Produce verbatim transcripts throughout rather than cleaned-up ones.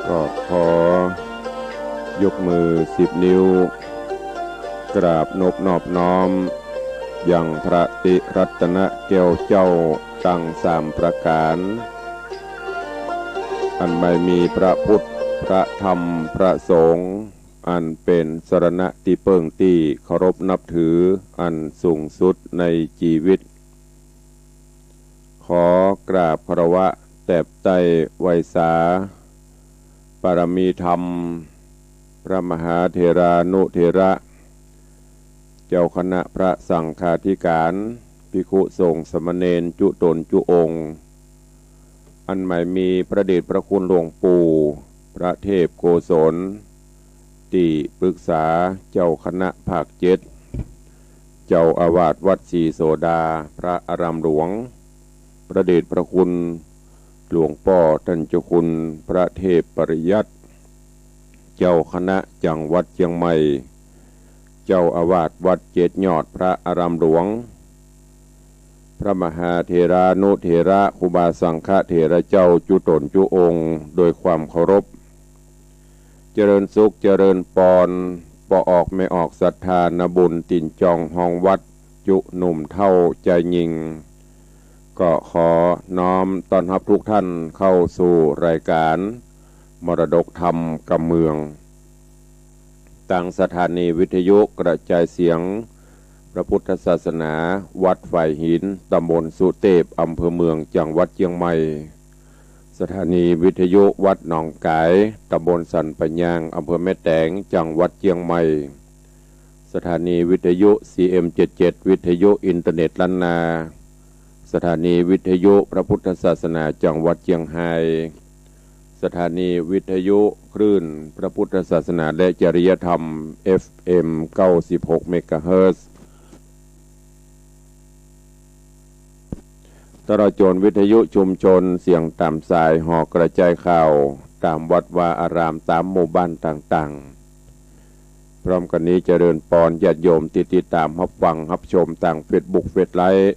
ก็ขอยกมือสิบนิ้ว กราบนบนอบน้อม ยังพระติรัตนแก้วเจ้าตังสามประก๋าน อันหมายมีพระพุทธ พระธรรม พระสงฆ์ อันเป๋นสรณะตี้เปิ้งตี้เคารพนับถืออันสูงสุดในจีวิต ขอกราบคารวะแตบไต้ไหว้สา ปารมีธรรม พระมหาเถรานุเถระ เจ้าคณะพระสังฆาธิการ ภิกขุสงฆ์สามเณรจุ๊ต๋นจุ๊องค์ อันหมายมีพระเดชพระคุณหลวงปู่ พระเทพโกศล ตี้ปรึกษาเจ้าคณะภาคเจ็ด เจ้าอาวาสวัดศรีโสดา พระอารามหลวง พระเดชพระคุณหลวงป้อต้านเจ้าคุณพระเทพปริยัติ เจ้าคณะจังหวัดเจียงใหม่ เจ้าอาวาสวัดเจ็ดยอด พระอารามหลวง พระมหาเถรานุเถระ ครูบาสังฆเถระเจ้าจุ๊ต๋นจุ๊องค์ โดยความเคารพ เจริญสุขเจริญปอน ป้อออกแม่ออกศรัทธา นาบุญตี๋นจองฮองวัด จุ๊หนุ่มเฒ่าจายญิง ก็ขอน้อมต้อนฮับทุกท่านเข้าสู่รายการมรดกธรรมกำเมือง ตางสถานีวิทยุกระจายเสียงพระพุทธศาสนา วัดฝายหิน ตำบลสุเตพ อำเภอเมือง จังหวัดเจียงใหม่ สถานีวิทยุวัดหนองก๋าย ตำบลสันป่ายยาง อำเภอแม่แตง จังหวัดเจียงใหม่ สถานีวิทยุ ซีเอ็มเจ็ดเจ็ด วิทยุอินเทอร์เน็ตล้านนา สถานีวิทยุพระพุทธศาสนาจังหวัดเจียงฮาย สถานีวิทยุคลื่นพระพุทธศาสนาและจริยธรรม เอฟเอ็ม เก้าสิบหก เมกะเฮิรตซ์ ตลอดจ๋นวิทยุชุมชนเสียงต๋ามสายหอกระจายข่าว ต๋ามวัดวาอาราม ต๋ามหมู่บ้านต่างๆ พร้อมกั๋นนี้เจริญปอนญาติโยมตี้ติดต๋ามฮับฟังฮับชมตางเฟซบุ๊ก เฟซไลฟ์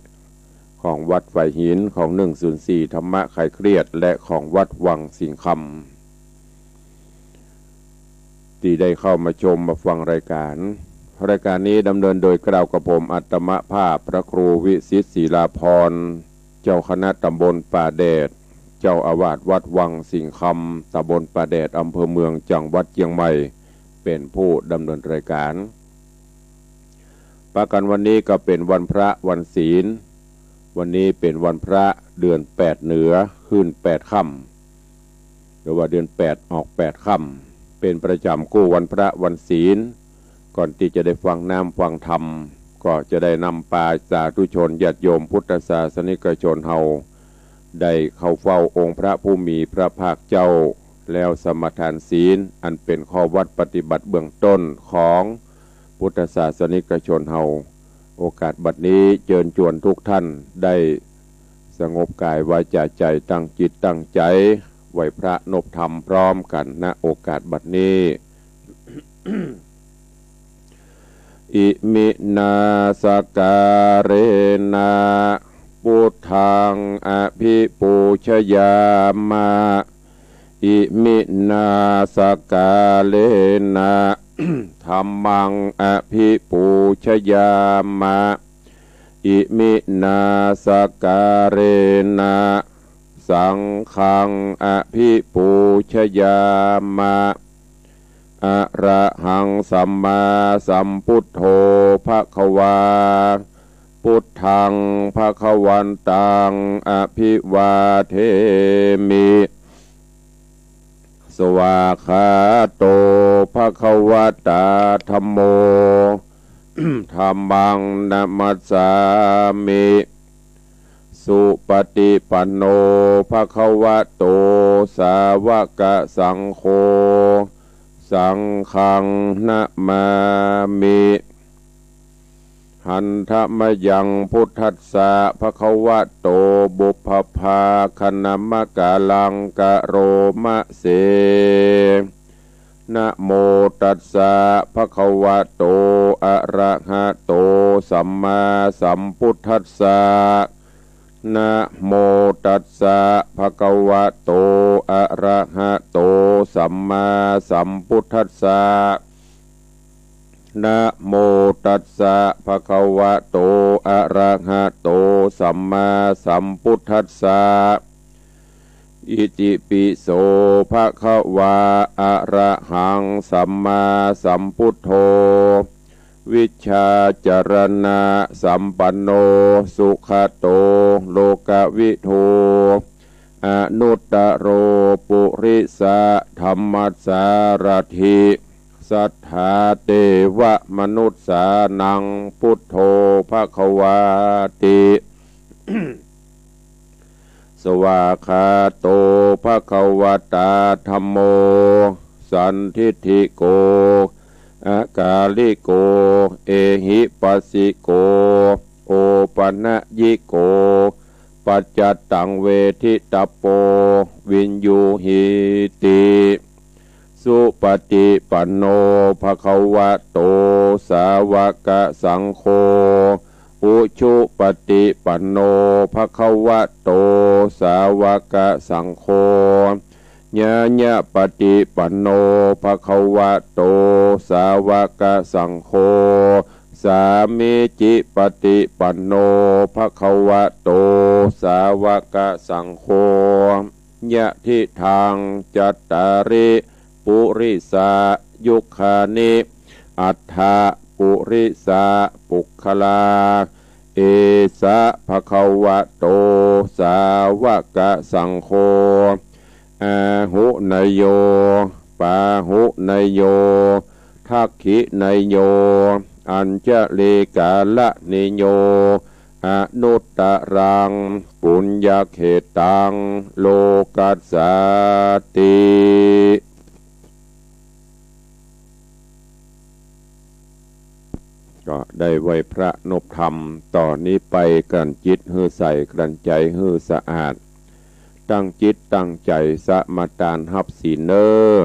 ของวัดฝายหิน ของหนึ่งศูนย์สี่ธรรมะคลายเครียด และของวัดวังสิงห์คำ ตี้ได้เข้ามาชมมาฟังรายการ รายการนี้ดำเนินโดยเกล้ากระผมอาตมาภาพพระครูวิสิทธิ์ศิลาภรณ์ เจ้าคณะตำบลป่าแดด เจ้าอาวาสวัดวังสิงห์คำ ตำบลป่าแดด อำเภอเมือง จังหวัดเจียงใหม่ เป๋นผู้ดำเนินรายการ ปะกั๋นวันนี้ก็เป๋นวันพระวันศีล วันนี้เป๋นวันพระเดือนแปดเหนือ ขึ้นแปดค่ำ หรือว่าเดือนแปดออกแปดค่ำ เป๋นประจ๋ำกู้วันพระวันศีล ก่อนตี้จะได้ฟังน้ำฟังธรรม ก็จะได้นำปาสาธุชนญาติโยมพุทธศาสนิกชนเฮา ได้เข้าเฝ้าองค์พระผู้มีพระภาคเจ้า แล้วสมาทานศีล อันเป๋นข้อวัตรปฏิบัติเบื้องต้นของพุทธศาสนิกชนเฮา โอกาสบัดนี้เจิญจวนทุกท่านได้สงบกายวาจาใจ๋ ตั้งจิตตั้งใจ๋ไหว้พระนบธรรมพร้อมกั๋น ณ โอกาสบัดนี้ อิมินาสการะนะ ปุทธัง อภิปูชยามะ อิมินาสการะนะ ธัมมัง อภิปูชยามะ อิมินาสการะนะ สังฆัง อภิปูชยามะ อะระหัง สัมมาสัมพุทโธ ภะคะวา พุทธัง ภะคะวันตัง อภิวาเทมิ สวาคาโต ภะคะวะตา ธัมโม ธัมมัง นะมัสสามิ สุปะติปันโน ภะคะวะโต สาวะกะสังโฆ สังฆัง นะมามิ หันทะมะยัง พุทธัสสะ ภะคะวะโต ปุพพะภาคะนะมะกะลัง กะโรมะเส นะโมตัสสะ ภะคะวะโต อะระหะโต สัมมาสัมพุทธัสสะ นะโมตัสสะ ภะคะวะโต อะระหะโต สัมมาสัมพุทธัสสะ นะโมตัสสะ ภะคะวะโต อะระหะโต สัมมาสัมพุทธัสสะ อิติปิโส ภะคะวา อะระหัง สัมมาสัมพุทโธ วิชชาจารณะสัมปันโน สุขะโต โลกะวิทู อนุตตะโร ปุริสะธัมมัสสารัตถิ สัทธา เตวะมนุสสานัง พุทโธ ภะคะวาติ สวากขาโต ภะคะวะตา ธัมโม สันทิฏฐิโก อะกาลิโก เอหิปัสสิโก โอปะนะยิโก ปัจจัตตัง เวทิตัปโป วิญญูหีติ สุปะฏิปันโน ภะคะวะโต สาวะกะสังโฆ อุชุปะฏิปันโน ภะคะวะโต สาวะกะสังโฆ ญาญะปะฏิปันโน ภะคะวะโต สาวะกะสังโฆ สามีจิปะฏิปันโน ภะคะวะโต สาวะกะสังโฆ ยะทิทัง จัตตาริ ปุริสะยุคคานิ อัตถะ ปุริสะปุคคลา เอสะ ภะคะวะโต สาวะกะสังโฆ อาหุเนยโย ปาหุเนยโย ทักขิเนยโย อัญชลีกาละเนยโย อนุตตะรัง ปุญญะเขตัง โลกัสสาติ ก็ได้ไหว้พระนบธรรม ต่อนี้ไปกลั่นจิตหื้อใส กลั่นใจ๋หื้อสะอาด ตั้งจิตตั้งใจ๋สมาตานฮับศีลเน่อ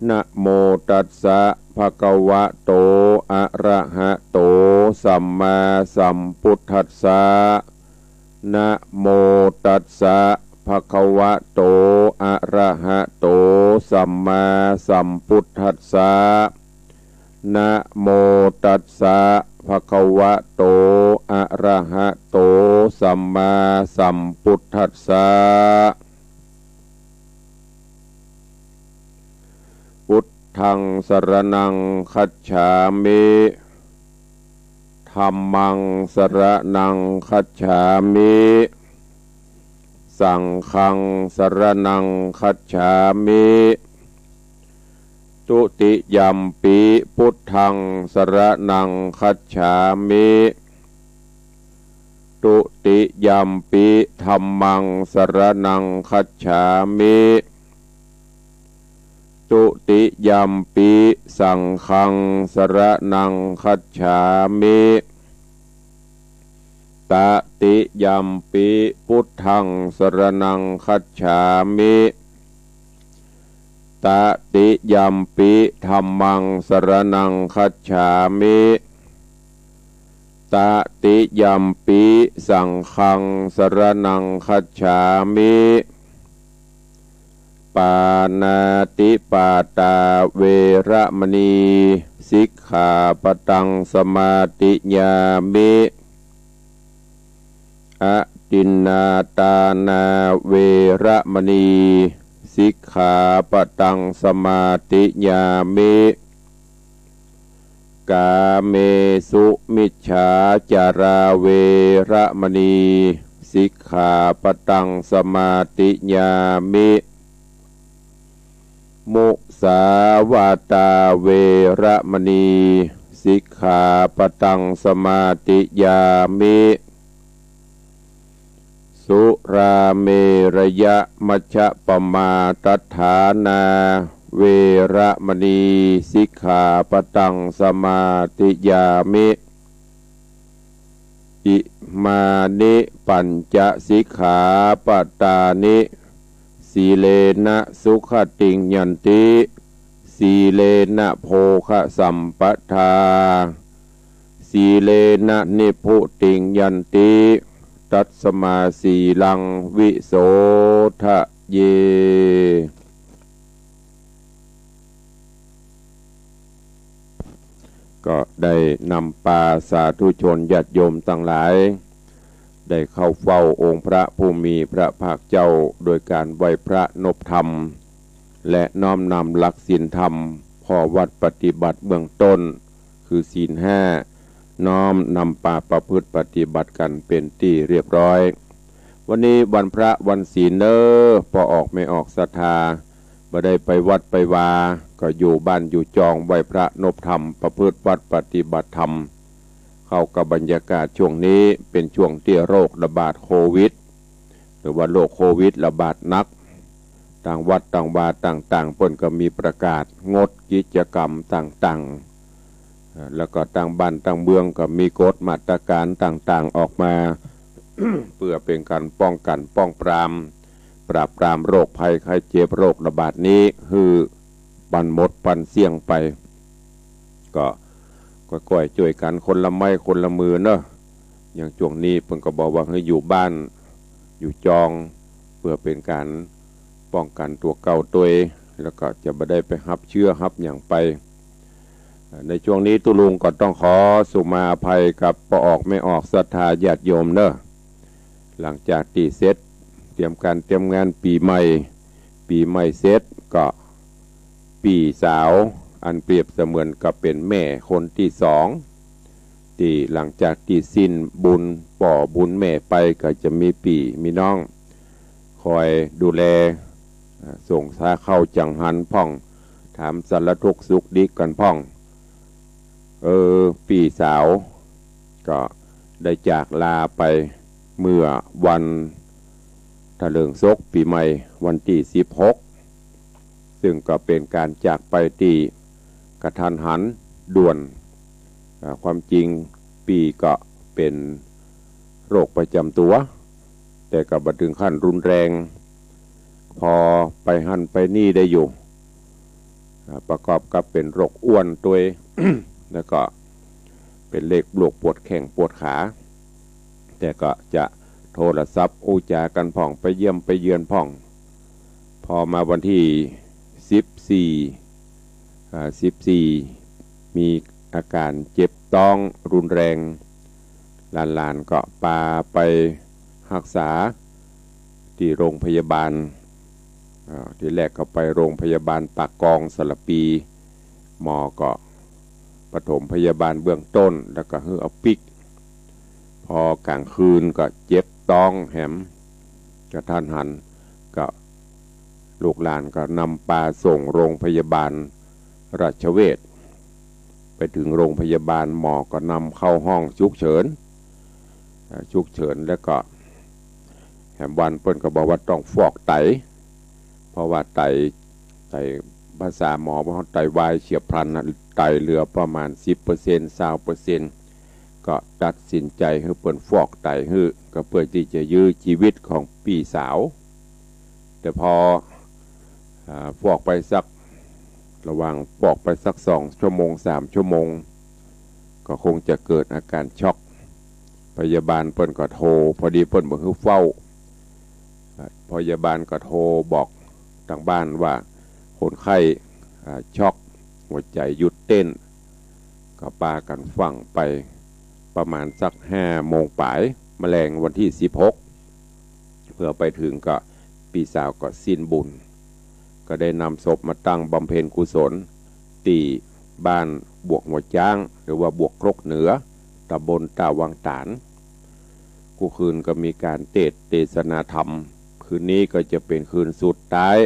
นะโมตัสสะ ภะคะวะโต อะระหะโต สัมมาสัมพุทธัสสะ นะโมตัสสะ ภะคะวะโต อะระหะโต สัมมาสัมพุทธัสสะ นะโมตัสสะ ภะคะวะโต อะระหะโต สัมมาสัมพุทธัสสะ พุทธัง สรณัง คัจฉามิ ธัมมัง สรณัง คัจฉามิ สังฆัง สรณัง คัจฉามิ ทุติยัมปิ พุทธัง สรณัง คัจฉามิ ทุติยัมปิ ธัมมัง สรณัง คัจฉามิ ทุติยัมปิ สังฆัง สรณัง คัจฉามิ ตติยัมปิ พุทธัง สรณัง คัจฉามิ ตติยัมปิ ธัมมัง สรณัง คัจฉามิ ตติยัมปิ สังฆัง สรณัง คัจฉามิ ปาณาติปาตา เวระมะนี สิกขาปะตัง สมาธิยามิ อทินนาทานา เวระมะนี สิกขาปะตัง สมาธิยามิ กาเมสุมิจฉาจารา เวระมะนี สิกขาปะตัง สมาธิยามิ มุสาวาตา เวระมะนี สิกขาปะตัง สมาธิยามิ สุราเมระยะมัชฌะปะมาทัฏฐานา เวระมะนี สิกขาปะตัง สมาธิยามิ อิมานิปัญจสิกขาปะตานิ สีเลนะสุขติงยันติ สีเลนะโภคะสัมปะทา สี สีเลนะนิพพุติงยันติ ตัสมาสีลังวิโสทะเย ก็ได้นำปาสาธุชนญาติโยมตังหลาย ได้เข้าเฝ้าองค์พระผู้มีพระภาคเจ้า โดยการไหว้พระนบธรรม และน้อมนำหลักศีลธรรม ข้อวัตรปฏิบัติเบื้องต้น คือศีลห้า น้อมนำปาประพฤติปฏิบัติกั๋นเป๋นตี้เรียบร้อย วันนี้วันพระวันศีลเน้อ ป้อออกแม่ออกศรัทธา บ่ได้ไปวัดไปวา ก็อยู่บ้านอยู่จอง ไหว้พระนบธรรม ประพฤติวัตรปฏิบัติธรรม เข้ากับบรรยากาศช่วงนี้เป๋นช่วงตี้โรคระบาดโควิด หรือว่าโรคโควิดระบาดหนัก ตางวัดตางวาต่างๆ เปิ้นก็มีประกาศงดกิจกรรมต่างๆ เอ่อ แล้วก็ตางบ้านตางเมืองก็มีกฎมาตรการต่างๆ ออกมา เปื้อเป๋นก๋านป้องกั๋นป้องปราม ปราบปรามโรคภัยไข้เจ็บโรคระบาดนี้ หื้อปันหมดปันเสี้ยงไป ก็ก้อยๆ จ้วยกั๋นคนละไม้คนละมือเนาะ อย่างช่วงนี้เปิ้นก็บอกว่าหื้ออยู่บ้านอยู่จอง เปื้อเป๋นก๋านป้องกั๋นตั๋วเก่าตวย แล้วก็จะบ่ได้ไปฮับเชื้อฮับหยังไป ในช่วงนี้ตุ๊ลุงก็ต้องขอสุมาอภัยกับป้อออกแม่ออกศรัทธาญาติโยมเน้อ หลังจากตี้เสร็จเตรียมก๋านเตรียมงานปี๋ใหม่ ปี๋ใหม่เสร็จก็ปี้สาว อันเปรียบเสมือนกับเป๋นแม่คนตี้สอง ตี้หลังจากตี้สิ้นบุญป้อบุญแม่ไป ก็จะมีปี้มีน้อง คอยดูแล อ่า ส่งสาเข้าจังหันพ่อง ถามสารทุกข์สุขดิบกั๋นพ่อง เออ ปี้สาวก็ได้จากลาไปเมื่อวันถลิงศกปี๋ใหม่ วันตี้สิบหก ซึ่งก็เป๋นก๋านจากไปตี้กะทันหันด่วน อ่า ความจริงปี้ก็เป๋นโรคประจ๋ำตั๋ว แต่ก็บ่เถิงขั้นรุนแรง พอไปหั้นไปนี่ได้อยู่ อ่า ประกอบกับเป๋นโรคอ้วนตวย แล้วก็เป๋นเลขโรคปวดแข้งปวดขา แต่ก็จะโทรศัพท์อู้จ๋ากั๋นพ่อง ไปเยี่ยมไปเยือนพ่อง พอมาวันตี้สิบสี่ อ่า สิบสี่ มีอาก๋านเจ็บต๊องรุนแรง หลานๆ ก็ปาไปฮักษาตี้โรงพยาบาล อ่า ทีแรกก็ไปโรงพยาบาลปากกองสารภี หมอก็ปฐมพยาบาลเบื้องต้น แล้วก็หื้อเอาปิ๊ก พอก๋างคืนก็เจ็บต๊องแหม กะทันหัน ก็ลูกหลานก็นำปาส่งโรงพยาบาลราชเวช ไปเถิงโรงพยาบาล หมอก็นำเข้าห้องฉุกเฉิน เอ่อ ฉุกเฉิน แล้วก็แหมวันเปิ้นก็บอกว่าต้องฟอกไต เพราะว่าไต ไต ภาษาหมอว่าไตวายเฉียบพลันน่ะ ไตเหลือประมาณสิบเปอร์เซ็นต์ ซาวเปอร์เซ็นต์ ก็ตัดสินใจ๋หื้อเปิ้นฟอกไตหื้อ ก็เปื้อตี้จะยื้อจีวิตของปี้สาว แต่พอ อ่า ฟอกไปสัก ระหว่างฟอกไปสักสองชั่วโมง สามชั่วโมง ก็คงจะเกิดอาก๋านช็อก พยาบาลเปิ้นก็โทร พอดีเปิ้นบ่หื้อเฝ้า อ่า พยาบาลก็โทรบอกตางบ้านว่าคนไข้ อ่า ช็อก หัวใจ๋หยุดเต้น ก็ปากั๋นฟั่งไปประมาณสักห้าโมงป๋าย มะแลงวันตี้สิบหก เปื้อไปเถิงก็ปี้สาวก็สิ้นบุญ ก็ได้นำศพมาตั้งบำเพ็ญกุศลตี้บ้านบวกหัวจ๊าง หรือว่าบวกครกเหนือ ตำบลต้าวังต๋าน กู้คืนก็มีก๋านเตสน์เตสนาธรรม คืนนี้ก็จะเป๋นคืนสุดท้าย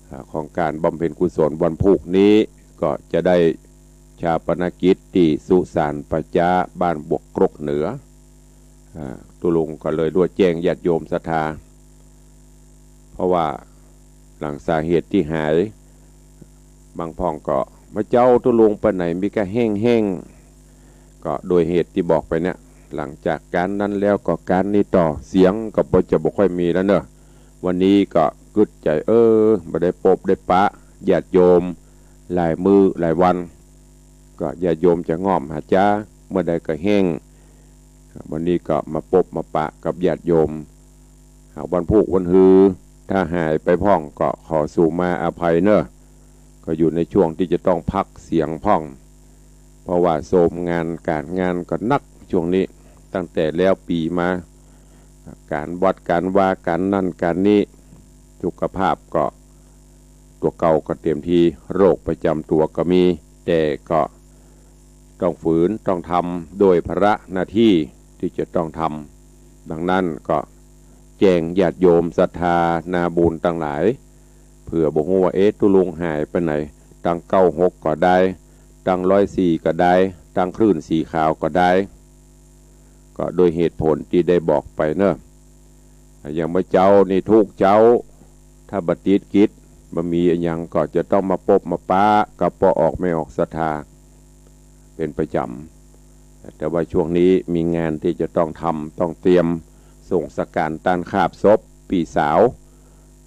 อ่า ของก๋านบำเพ็ญกุศล วันพูกนี้ก็จะได้ฌาปนกิจตี้สุสานป่าจ๊าบ้านบวกครกเหนือ อ่า ตุ๊ลุงก็เลยลวดแจ้งญาติโยมศรัทธา เพราะว่าหลังสาเหตุตี้หาย บางพ่องก็มาเจ้าตุ๊ลุงไปไหนมีก้าแห้งๆ ก็โดยเหตุตี้บอกไปเนี่ย หลังจากก๋านนั้นแล้วก็ก๋านนี้ต่อ เสียงก็บ่จะบ่ค่อยมีแล้วเนาะ วันนี้ก็กึ๊ดใจ๋ เออ บ่ได้ปบได้ปะญาติโยมหลายมื้อหลายวัน ก็ญาติโยมจะง่อมหาจ๊า เมื่อใดก็แห้ง วันนี้ก็มาปบมาปะกับญาติโยม หากวันพูกวันฮือ ถ้าหายไปพ่องก็ขอสู่มาอภัยเนอะ ก็อยู่ในช่วงที่จะต้องพักเสียงพ่อง เพราะว่าโทรมงานก๋านงานก็หนักช่วงนี้ ตั้งแต่แล้วปี๋มา ก๋านวัดก๋านวาก๋านนั่นก๋านนี้ สุขภาพก็ ตั๋วเก่าก็เตรียมที โรคประจำตั๋วก็มี แต่ก็ต้องฝืนต้องทำโดยภาระหน้าตี้ตี้จะต้องทำ ดังนั้นก็แจ้งญาติโยมศรัทธานาบุญตังหลาย เผื่อบ่ฮู้ว่า เอ๊ะ ตุ๊ลุงหายไปไหน ตังเก้าหกก็ได้ ตังร้อยสี่ก็ได้ ตังคลื่นสีขาวก็ได้ ก็โดยเหตุผลตี้ได้บอกไปเนอะ อย่างเมื่อเจ๊านี่ทุกเจ๊า ถ้าบ่ติดกิจ บ่มีอะหยังก็จะต้องมาปบมาปะกับป้อออกแม่ออกศรัทธา เป๋นประจ๋ำ แต่ว่าช่วงนี้มีงานตี้จะต้องทำ ต้องเตรียมส่งสังฆารต้านคาบศพปี้สาว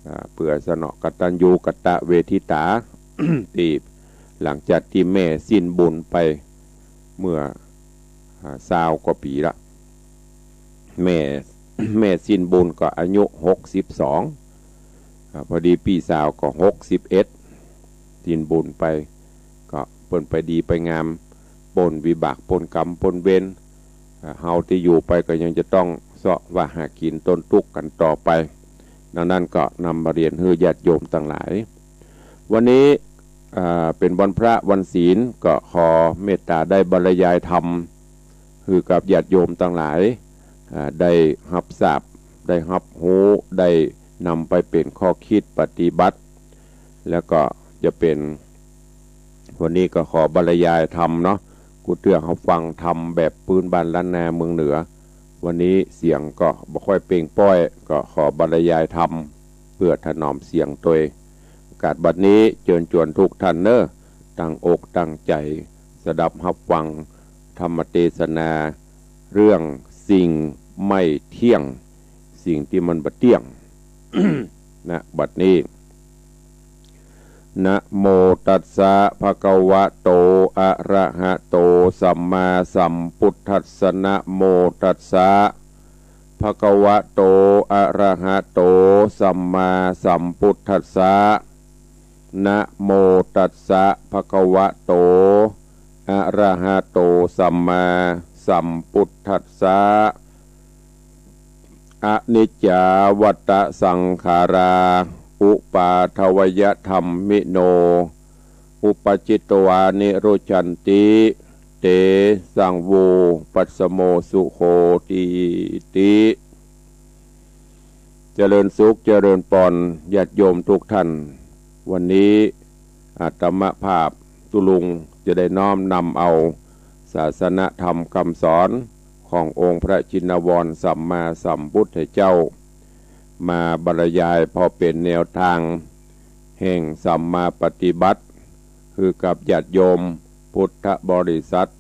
อ่า เปื้อสนองกตัญญูกตเวทิตา ตี้หลังจากตี้แม่สิ้นบุญไปเมื่อ อ่า ซาวกว่าปี๋ละ แม่ แม่สิ้นบุญก็อายุหกสิบสอง อ่า พอดีปี้สาวก็หกสิบเอ็ด สิ้นบุญไป ก็เปิ้นไปดีไปงาม ป๊นวิบากป๊นกรรมป๊นเวร อ่า เฮาตี้อยู่ไปก็ยังจะต้องเซาะว่าหากิ๋นต้นตุ๊กข์กั๋นต่อไป ดังนั้นก็นำมาเรียนหื้อญาติโยมตังหลาย วันนี้ อ่า เป๋นวันพระวันศีล ก็ขอเมตต๋าได้บรรยายธรรม หื้อกับญาติโยมตังหลาย อ่า ได้ฮับทราบ ได้ฮับฮู้ ได้นำไปเป๋นข้อคิดปฏิบัติ แล้วก็จะเป๋น วันนี้ก็ขอบรรยายธรรมเนาะ กู้เตื้อเฮาฟังธรรมแบบปื๊นบ้านล้านนาเมืองเหนือ วันนี้เสียงก็บ่ค่อยเปล่งปล้อย ก็ขอบรรยายธรรมเปื้อถนอมเสียงตวย โอกาสบัดนี้เจิญจวนทุกท่านเน่อ ตั้งอกตั้งใจ๋สดับฮับฟังธรรมเตสนา เรื่องสิ่งไม่เที่ยง สิ่งตี้มันบ่เตี้ยง นะ บัดนี้ นะโมตัสสะ ภะคะวะโต อะระหะโต สัมมาสัมพุทธัสสะ นะโมตัสสะ ภะคะวะโต อะระหะโต สัมมาสัมพุทธัสสะ นะโมตัสสะ ภะคะวะโต อะระหะโต สัมมาสัมพุทธัสสะ อนิจจาวัตตะสังขารา อุปาทวยธัมมิโน อุปปาทิตวานิรุจจันติ เตสัง วิปัสสโม สุโข ตีติ เจริญสุข เจริญปอน ญาติโยมทุกท่าน วันนี้อาตมาภาพตุ๊ลุงจะได้น้อมนำเอาศาสนธรรมกำสอนขององค์พระชินวรสัมมาสัมพุทธเจ้า มาบรรยายพอเป๋นแนวตางแห่งสัมมาปฏิบัติ หื้อกับญาติโยมพุทธบริษัท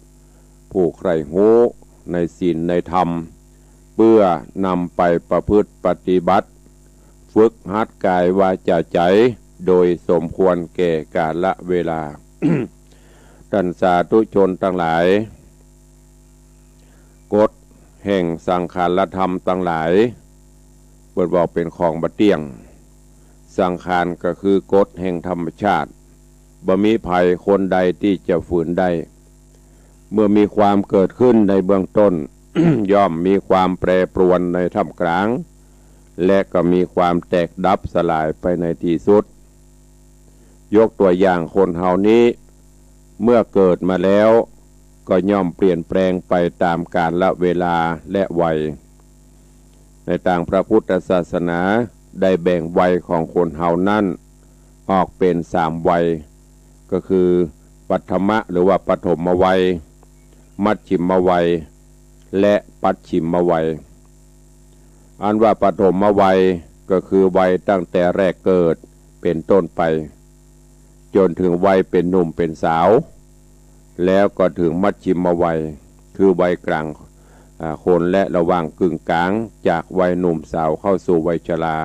ผู้ใคร่ฮู้ในศีลในธรรม เปื้อนำไปประพฤติปฏิบัติ ฝึกหัดก๋ายวาจาใจ๋ โดยสมควรแก่กาละเวลา ต้านสาธุชนตังหลาย กฎแห่งสังขารธรรมตังหลาย เปิ้นบอกเป๋นของบ่เตี้ยง สังขารก็คือกฎแห่งธรรมชาติ บ่มีใผคนใดตี้จะฝืนได้ เมื่อมีความเกิดขึ้นในเบื้องต้น ย่อมมีความแปรปรวนในท่ามกลาง และก็มีความแตกดับสลายไปในตี้สุด ยกตั๋วอย่างคนเฮานี้ เมื่อเกิดมาแล้ว ก็ย่อมเปลี่ยนแปลงไปต๋ามกาละเวลาและวัย ในตางพระพุทธศาสนาได้แบ่งวัยของคนเฮานั้นออกเป๋นสามวัย ก็คือปัทมะหรือว่าปฐมวัย มัชฌิมวัย และปัจฉิมวัย อันว่าปฐมวัยก็คือวัยตั้งแต่แรกเกิดเป๋นต้นไป จ๋นเถิงวัยเป๋นหนุ่มเป๋นสาว แล้วก็เถิงมัชฌิมวัย คือวัยก๋าง อ่า คน และระหว่างกึ่งก๋าง จากวัยหนุ่มสาวเข้าสู่วัยชรา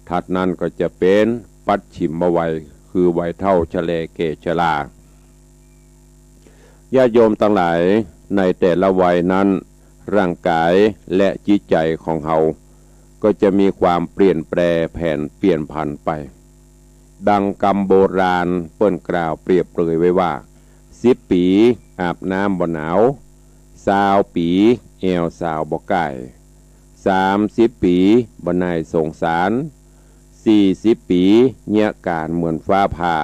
ถัดนั้นก็จะเป๋นปัจฉิมวัย คือวัยเฒ่าชะแลแก่ชรา ญาติโยมตังหลาย ในแต่ละวัยนั้น ร่างกายและจิตใจ๋ของเฮา ก็จะมีความเปลี่ยนแปลงแผนเปลี่ยนผันไป ดังกำโบราณเปิ้นกล่าวเปรียบเปรยไว้ว่า สิบปี๋อาบน้ำบ่หนาว ซาวปี๋แอ่วสาวบ่ก้าย สามสิบปี๋บ่น่ายสงสาร สี่สิบปี๋เยียะก๋านเหมือนฟ้าผ่า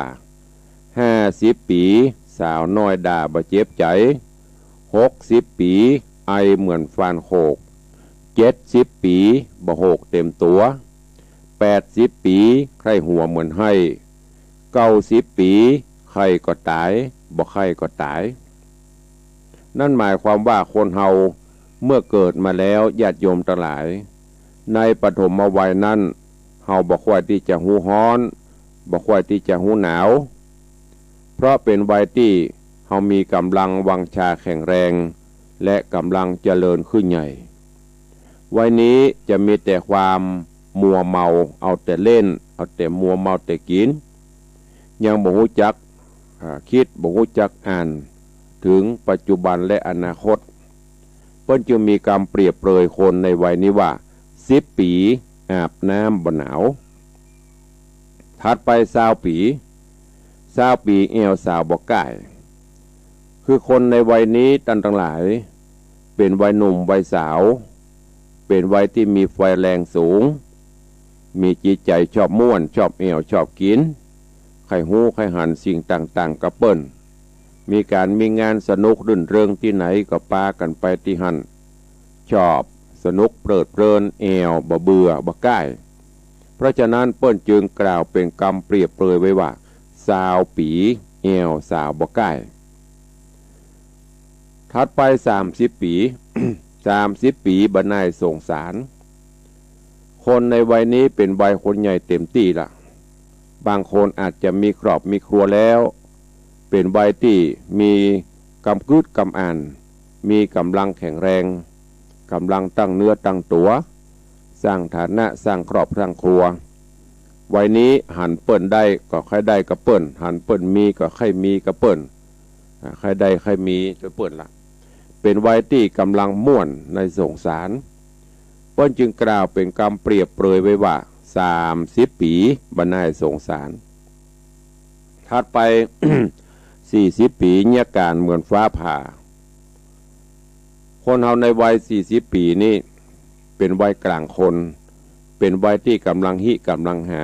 ห้าสิบปี๋สาวน้อยด่าบ่เจ็บใจ๋ หกสิบปี๋ไอเหมือนฟานโขก เจ็ดสิบปี๋บ่โหกเต็มตั๋ว แปดสิบปี๋ใค่หัวเหมือนไห้ เก้าสิบปี๋ใค่ก็ต๋าย บ่ใค่ก็ต๋าย นั่นหมายความว่าคนเฮาเมื่อเกิดมาแล้ว ญาติโยมตังหลาย ในปฐมวัยนั้น เฮาบ่ค่อยตี้จะฮู้ฮ้อน บ่ค่อยตี้จะฮู้หนาว เพราะเป๋นวัยตี้เฮามีก๋ำลังวังชาแข็งแรง และก๋ำลังเจริญขึ้นใหญ่ วัยนี้จะมีแต่ความมัวเมา เอาแต่เล่น เอาแต่มัวเมาแต่กิ๋น ยังบ่ฮู้จัก อ่า กึ๊ด บ่ฮู้จักอ่านเถิงปัจจุบันและอนาคต เปิ้นจึงมีกำเปรียบเปรยคนในวัยนี้ว่า สิบปี๋อาบน้ำบ่หนาว ถัดไปซาวปี๋ ซาวปี๋แอ่วสาวบ่ก้าย คือคนในวัยนี้ต้านตังหลาย เป๋นวัยหนุ่มวัยสาว เป๋นวัยตี้มีไฟแรงสูง มีจิตใจ๋ชอบม่วน ชอบแอ่ว ชอบกิ๋น ใค่ฮู้ใค่หันสิ่งต่างๆ กับเปิ้น มีก๋านมีงานสนุกรื่นเริงตี้ไหนก็ปากั๋นไปตี้หั้น ชอบสนุกเพลิดเพลิน แอ่วบ่เบื่อบ่ก้าย เพราะฉะนั้นเปิ้นจึงกล่าวเป๋นกำเปรียบเปรยไว้ว่า ซาวปี๋แอ่วสาวบ่ก้าย ถัดไปสามสิบปี๋ สามสิบปี๋บ่น่ายสงสาร คนในวัยนี้เป๋นวัยคนใหญ่เต็มตี้ละ บางคนอาจจะมีครอบมีครัวแล้ว เป๋นวัยตี้มีกำกึ๊ดกำอ่าน มีก๋ำลังแข็งแรง ก๋ำลังตั้งเนื้อตั้งตั๋ว สร้างฐานะ สร้างครอบสร้างครัว วัยนี้หันเปิ้นได้ก็ใค่ได้กับเปิ้น หันเปิ้นมีก็ใค่มีกับเปิ้น อ่า ใค่ได้ใค่มีตวยเปิ้นละ เป๋นวัยตี้ก๋ำลังม่วนในสงสาร เปิ้นจึงกล่าวเป๋นกำเปรียบเปรยไว้ว่า สามสิบปี๋บ่น่ายสงสาร ถัดไป สี่สิบปี๋เยียะก๋านเหมือนฟ้าผ่า คนเฮาในวัยสี่สิบปี๋นี้ เป๋นวัยก๋างคน เป๋นวัยตี้ก๋ำลังฮิก๋ำลังหา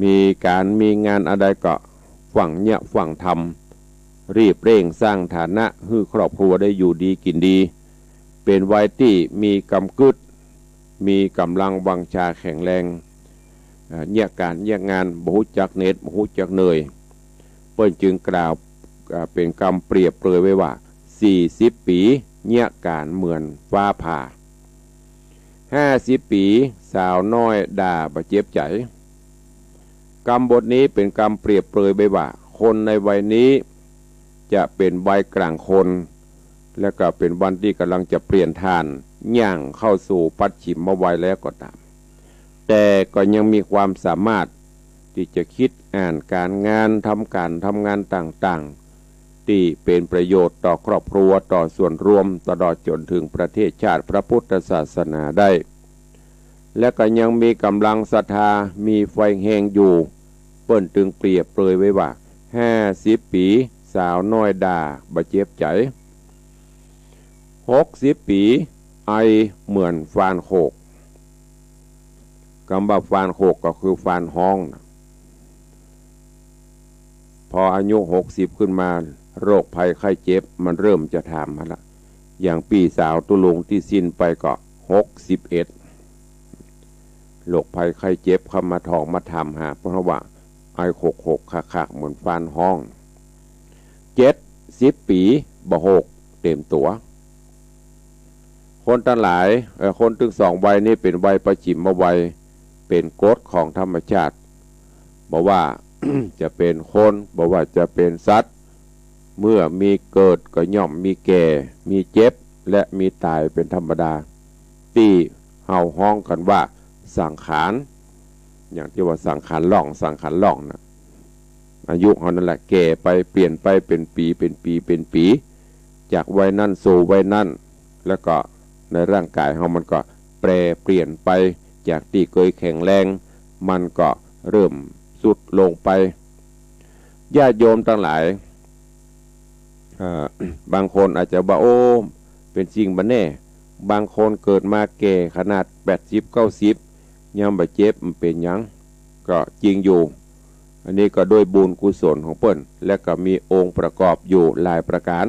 มีก๋านมีงานอันใดก็ฟั่งเยียะฟั่งทำ รีบเร่งสร้างฐานะหื้อครอบครัวได้อยู่ดีกิ๋นดี เป๋นวัยตี้มีกำกึ๊ด มีก๋ำลังวังชาแข็งแรง อ่า เยียะก๋านเยียะงาน บ่ฮู้จักเหน็ด บ่ฮู้จักเหนื่อย เปิ้นจึงกล่าว อ่า เป๋นกำเปรียบเปรยไว้ว่า สี่สิบปี๋เยียะก๋านเหมือนฟ้าผ่า ห้าสิบปี๋สาวน้อยด่าบ่เจ็บใจ๋ กำบทนี้เป๋นกำเปรียบเปรยไว้ว่า คนในวัยนี้จะเป๋นวัยก๋างคน และก็เป๋นวัยตี้ก๋ำลังจะเปลี่ยนถ่าน ย่างเข้าสู่ปัจฉิมวัยแล้วก็ต๋าม แต่ก็ยังมีความสามารถตี้จะกึ๊ดอ่านก๋านงาน ทำก๋านทำงานต่างๆ ตี้เป๋นประโยชน์ต่อครอบครัว ต่อส่วนรวม ตลอดจ๋นเถิงประเทศชาติ พระพุทธศาสนาได้ และก็ยังมีก๋ำลังศรัทธา มีไฟแฮงอยู่ เปิ้นจึงเปรียบเปรยไว้ว่า ห้าสิบปี๋สาวน้อยด่าบ่เจ็บใจ๋ หกสิบปี๋ไอเหมือนฟานโขก กำว่าฟานโขกก็คือฟานฮ้องนะ พออายุหกสิบขึ้นมา โรคภัยไข้เจ็บมันเริ่มจะถามมาละ อย่างปี้สาวตุ๊ลุงตี้สิ้นไปก็หกสิบเอ็ด โรคภัยไข้เจ็บเข้ามาถองมาถามหา เพราะว่าไอโขกๆ คักๆ เหมือนฟานฮ้อง เจ็ดสิบปี๋บ่โหกเต็มตั๋ว คนตังหลาย เอ่อ คนตึงสองวัยนี้เป๋นวัยปัจฉิมวัย เป๋นกฎของธรรมชาติ บ่ว่า จะเป๋นคน บ่ว่าจะเป๋นสัตว์ เมื่อมีเกิดก็ย่อมมีแก่ มีเจ็บ และมีต๋ายเป๋นธรรมดา ตี้เฮาฮ้องกั๋นว่าสังขาร อย่างตี้ว่าสังขารล่อง สังขารล่องนะ อายุเฮานั่นแหละแก่ไป เปลี่ยนไป เป๋นปี๋ เป๋นปี๋ เป๋นปี๋ จากวัยนั้นสู่วัยนั้น แล้วก็ในร่างกายเฮามันก็แปรเปลี่ยนไป จากตี้เกยแข็งแรง มันก็เริ่มทรุดลงไป ญาติโยมตังหลาย เอ่อ บางคนอาจจะว่า โอ้ เป๋นจริงบ่แน่ บางคนเกิดมาแก่ขนาดแปดสิบ เก้าสิบ ยังบ่เจ็บ บ่เป๋นหยัง ก็จริงอยู่ อันนี้ก็ด้วยบุญกุศลของเปิ้น และก็มีองค์ประกอบอยู่หลายประการ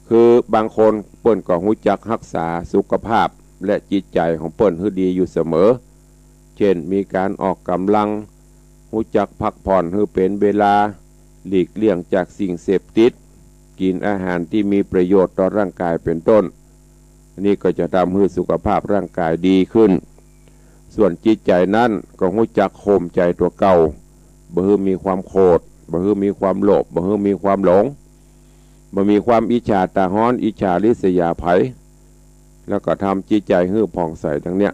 คือบางคนเปิ้นก็ฮู้จักฮักษาสุขภาพและจิตใจ๋ของเปิ้นหื้อดีอยู่เสมอ เจ้น มีก๋านออกก๋ำลัง ฮู้จักพักผ่อนหื้อเป๋นเวลา หลีกเลี่ยงจากสิ่งเสพติด กิ๋นอาหารตี้มีประโยชน์ต่อร่างกายเป๋นต้น อันนี้ก็จะทำหื้อสุขภาพร่างกายดีขึ้น ส่วนจิตใจ๋นั้นก็ฮู้จักข่มใจ๋ตั๋วเก่า บ่หื้อมีความโขด บ่หื้อมีความโลภ บ่หื้อมีความหลง บ่มีความอิจฉาตาฮ้อน อิจฉาริษยาใผ แล้วก็ทำจิตใจ๋หื้อผ่องใสดังเนี้ย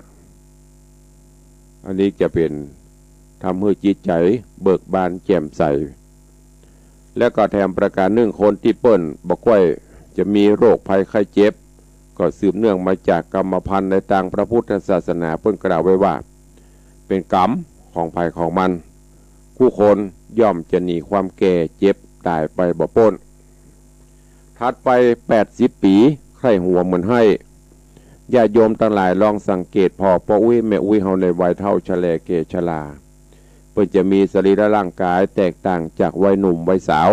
อันนี้จะเป๋นทำหื้อจิตใจ๋เบิกบานแจ่มใส และก็แถมประการนึ่ง คนตี้เปิ้นบ่ก้อยจะมีโรคภัยไข้เจ็บ ก็สืบเนื่องมาจากกรรมพันธุ์ ในตางพระพุทธศาสนาเปิ้นกล่าวไว้ว่า เป๋นกรรมของใผของมัน กู้คนย่อมจะหนีความแก่เจ็บต๋ายไปบ่ป๊น ถัดไป แปดสิบปี๋ ใค่หัวเหมือนไฮ่ ญาติโยมตังหลายลองสังเกตผ่อป้ออุ๊ยแม่อุ๊ยเฮาในวัยเฒ่าชะแลแก่ชรา เปิ้นจะมีสรีระร่างกายแตกต่างจากวัยหนุ่มวัยสาว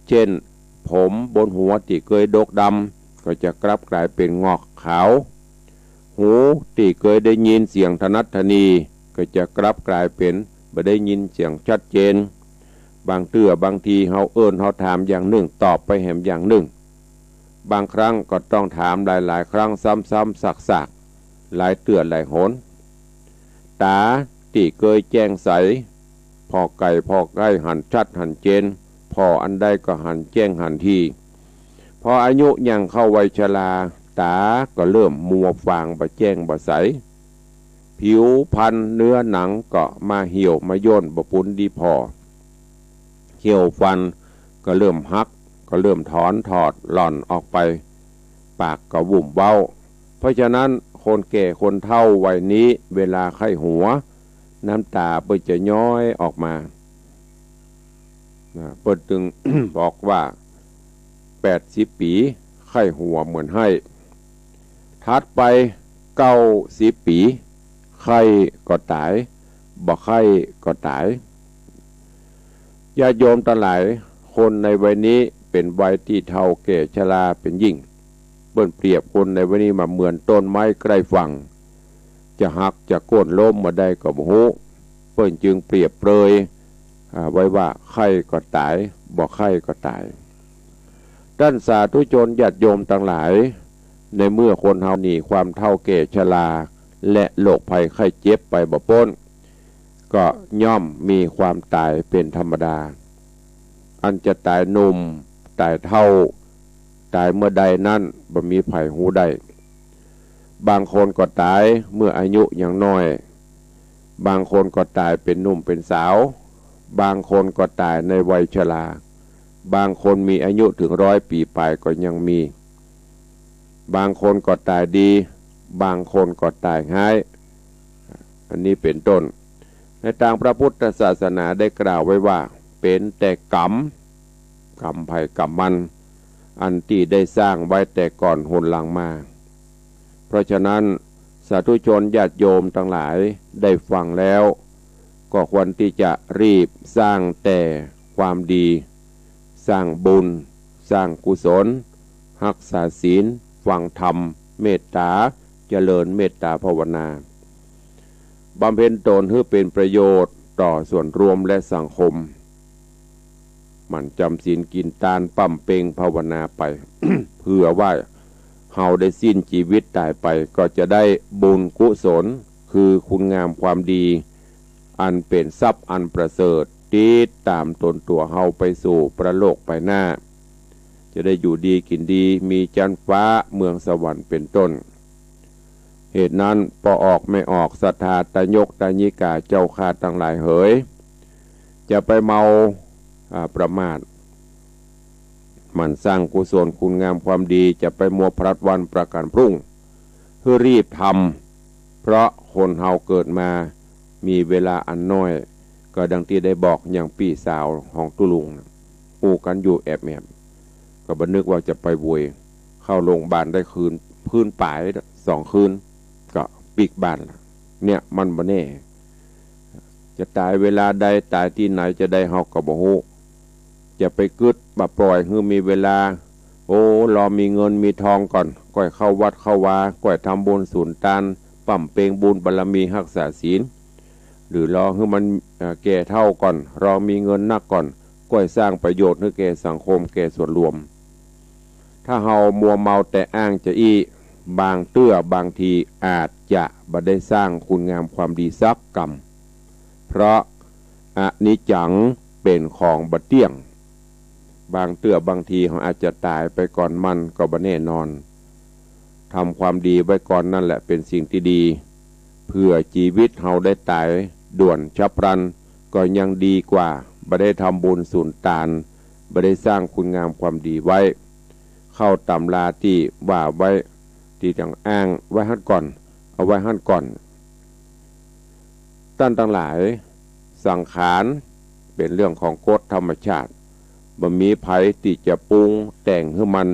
เจ้น ผมบนหัวตี้เกยดกดำ ก็จะกลับกลายเป๋นงอกขาว หูตี้เกยได้ยินเสียงถนัดถนี ก็จะกลับกลายเป๋นบ่ได้ยินเสียงชัดเจน บางเตื้อบางทีเฮาเอิ้นเฮาถามอย่างนึ่ง ตอบไปแหมอย่างนึ่ง บางครั้งก็ต้องถามหลายๆ ครั้ง ซ้ำๆ ซากๆ หลายเตื้อหลายหน ต๋าตี้เกยแจ้งใส ผ่อไก๋ผ่อใก้หันชัดหันเจน ผ่ออันใดก็หันแจ้งหันถี่ พออายุย่างเข้าวัยชรา ต๋าก็เริ่มมัวฟาง บ่แจ้งบ่ใส ผิวพรรณเนื้อหนังก็มาเหี่ยวมาย่น บ่ปูนดีผ่อ เขี้ยวฟันก็เริ่มหัก ก็เริ่มถอนถอดหล่อนออกไป ปากก็วุ่มเว้า เพราะฉะนั้นคนแก่คนเฒ่าวัยนี้เวลาใค่หัว น้ำต๋าเปิ้นจะย้อยออกมา นะ เปิ้นตึง บอกว่า แปดสิบปี๋ ใค่หัวเหมือนไฮ่ ถัดไป เก้าสิบปี๋ ใค่ก็ต๋าย บ่ใค่ก็ต๋าย ญาติโยมตังหลาย คนในวัยนี้เป๋นวัยตี้เฒ่าแก่ชราเป๋นยิ่ง เปิ้นเปรียบคนในวัยนี้มาเหมือนต้นไม้ใก้ฝั่ง จะหักจะโค่นล้มเมื่อใดก็บ่ฮู้ เปิ้นจึงเปรียบเปรย อ่า ไว้ว่าใค่ก็ต๋าย บ่ใค่ก็ต๋าย ต้านสาธุชนญาติโยมตังหลาย ในเมื่อคนเฮาหนีความเฒ่าแก่ชรา และโรคภัยไข้เจ็บไปบ่ป๊น ก็ย่อมมีความต๋ายเป๋นธรรมดา อันจะต๋ายหนุ่ม ต๋ายเฒ่า ต๋ายเมื่อใดนั้นบ่มีใผฮู้ได้ บางคนก็ต๋ายเมื่ออายุยังน้อย บางคนก็ต๋ายเป๋นหนุ่มเป๋นสาว บางคนก็ต๋ายในวัยชรา บางคนมีอายุเถิงร้อยปี๋ป๋ายก็ยังมี บางคนก็ต๋ายดี บางคนก็ต๋ายฮ้าย อันนี้เป๋นต้น ในตางพระพุทธศาสนาได้กล่าวไว้ว่า เป๋นแต่กรรม กรรมใผกรรมมัน อันตี้ได้สร้างไว้แต่ก่อนหนหลังมา เพราะฉะนั้น สาธุชนญาติโยมตังหลายได้ฟังแล้ว ก็ควรตี้จะรีบสร้างแต่ความดี สร้างบุญ สร้างกุศล ฮักษาศีล ฟังธรรม เมตต๋า เจริญเมตต๋าภาวนา บำเพ็ญตนหื้อเป๋นประโยชน์ต่อส่วนรวมและสังคม หมั่นจำศีลกิ๋นตาน บำเพ็ญภาวนาไป เผื่อว่าเฮาได้สิ้นจีวิตต๋ายไป ก็จะได้บุญกุศล คือคุณงามความดี อันเป๋นทรัพย์อันประเสริฐ ติดต๋ามตนตั๋วเฮาไปสู่ปรโลกไปหน้า จะได้อยู่ดีกิ๋นดี มีจั๊นฟ้าเมืองสวรรค์เป๋นต้น เหตุนั้น ป้อออกแม่ออก ศรัทธาตายกตายิกาเจ้าข้าตังหลายเหย จะไปเมา อ่า ประมาท หมั่นสร้างกุศลคุณงามความดี จะไปมัวพลัดวันประกั๋นพรุ่ง หื้อรีบทำ เพราะคนเฮาเกิดมามีเวลาอันน้อย ก็ดังตี้ได้บอกยังปี้สาวของตุ๊ลุงน่ะ อู้กั๋นอยู่แอบๆ ก็บ่นึกว่าจะไปโวย เข้าโรงบาลได้คืน คืนป๋ายสองคืน ก็ปิ๊กบ้านละ เนี่ยมันบ่แน่ จะต๋ายเวลาใด ต๋ายตี้ไหนจะใด เฮาก็บ่ฮู้ จะไปกึ๊ดบ่าป่อยหื้อมีเวลา โอ้ รอมีเงินมีทองก่อน ก้อยเข้าวัดเข้าวา ก้อยทำบุญสุนตาน บำเพ็ญบุญบารมีฮักษาศีล หรือรอหื้อมัน เอ่อ แก่เฒ่าก่อน รอมีเงินนักก่อน ก้อยสร้างประโยชน์หื้อแก่สังคม แก่ส่วนรวม ถ้าเฮามัวเมาแต่อ้างจาอี้ บางเตื้อบางทีอาจจะบ่ได้สร้างคุณงามความดีสักกำ เพราะอนิจจังเป๋นของบ่เตี้ยง บางเตื้อบางทีเฮาอาจจะต๋ายไปก่อนมันก็บ่แน่นอน ทำความดีไว้ก่อนนั่นแหละเป๋นสิ่งตี้ดี เผื่อจีวิตเฮาได้ต๋ายด่วนฉับพลัน ก็ยังดีกว่าบ่ได้ทำบุญสุนตาน บ่ได้สร้างคุณงามความดีไว้ เข้าต๋ำราตี้ว่าไว้ ตี้ต้องอ้างไว้หั้นก่อน เอาไว้หั้นก่อน ต้านตังหลาย สังขารเป๋นเรื่องของกฎธรรมชาติ บ่มีใผตี้จะปรุงแต่งหื้อมัน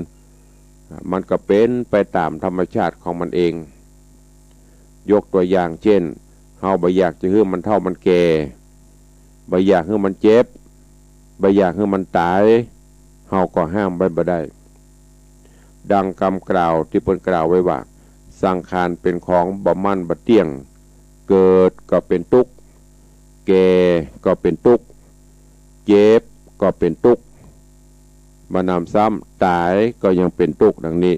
มันก็เป๋นไปต๋ามธรรมชาติของมันเอง ยกตั๋วอย่างเจ้น เฮาบ่อยากจะหื้อมันเฒ่ามันแก่ บ่อยากหื้อมันเจ็บ บ่อยากหื้อมันต๋าย เฮาก็ห้ามไว้บ่ได้ ดังกำกล่าวตี้เปิ้นกล่าวไว้ว่า สังขารเป๋นของบ่มั่นบ่เตี้ยง เกิดก็เป๋นตุ๊กข์ แก่ก็เป๋นตุ๊กข์ เจ็บก็เป๋นตุ๊กข์ บ่หนำซ้ำต๋ายก็ยังเป๋นตุ๊กข์ดังนี้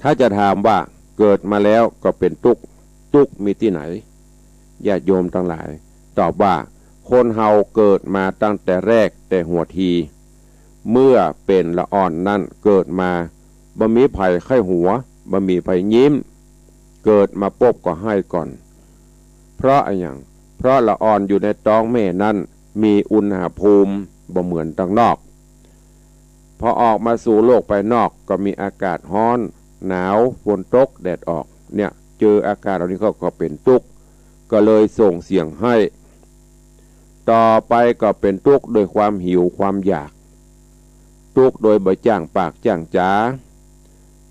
ถ้าจะถามว่าเกิดมาแล้วก็เป๋นตุ๊กข์ ตุ๊กข์มีตี้ไหน ญาติโยมตังหลาย ตอบว่า คนเฮาเกิดมาตั้งแต่แรกแต่หัวที เมื่อเป๋นละอ่อนนั้นเกิดมา บ่มีใผใค่หัว บ่มีใผยิ้ม เกิดมาปุ๊บก็ไห้ก่อน เพราะอะหยัง เพราะละอ่อนอยู่ในต๊องแม่นั้นมีอุณหภูมิบ่เหมือนตังนอก พอออกมาสู่โลกภายนอกก็มีอากาศฮ้อน หนาว ฝนตก แดดออก เนี่ย เจออากาศเหล่านี้เข้าก็เป๋นตุ๊กข์ ก็เลยส่งเสียงไห้ ต่อไปก็เป๋นตุ๊กข์โดยความหิวความอยาก ตุ๊กข์โดยบ่จ้างปากจ้างจ๋า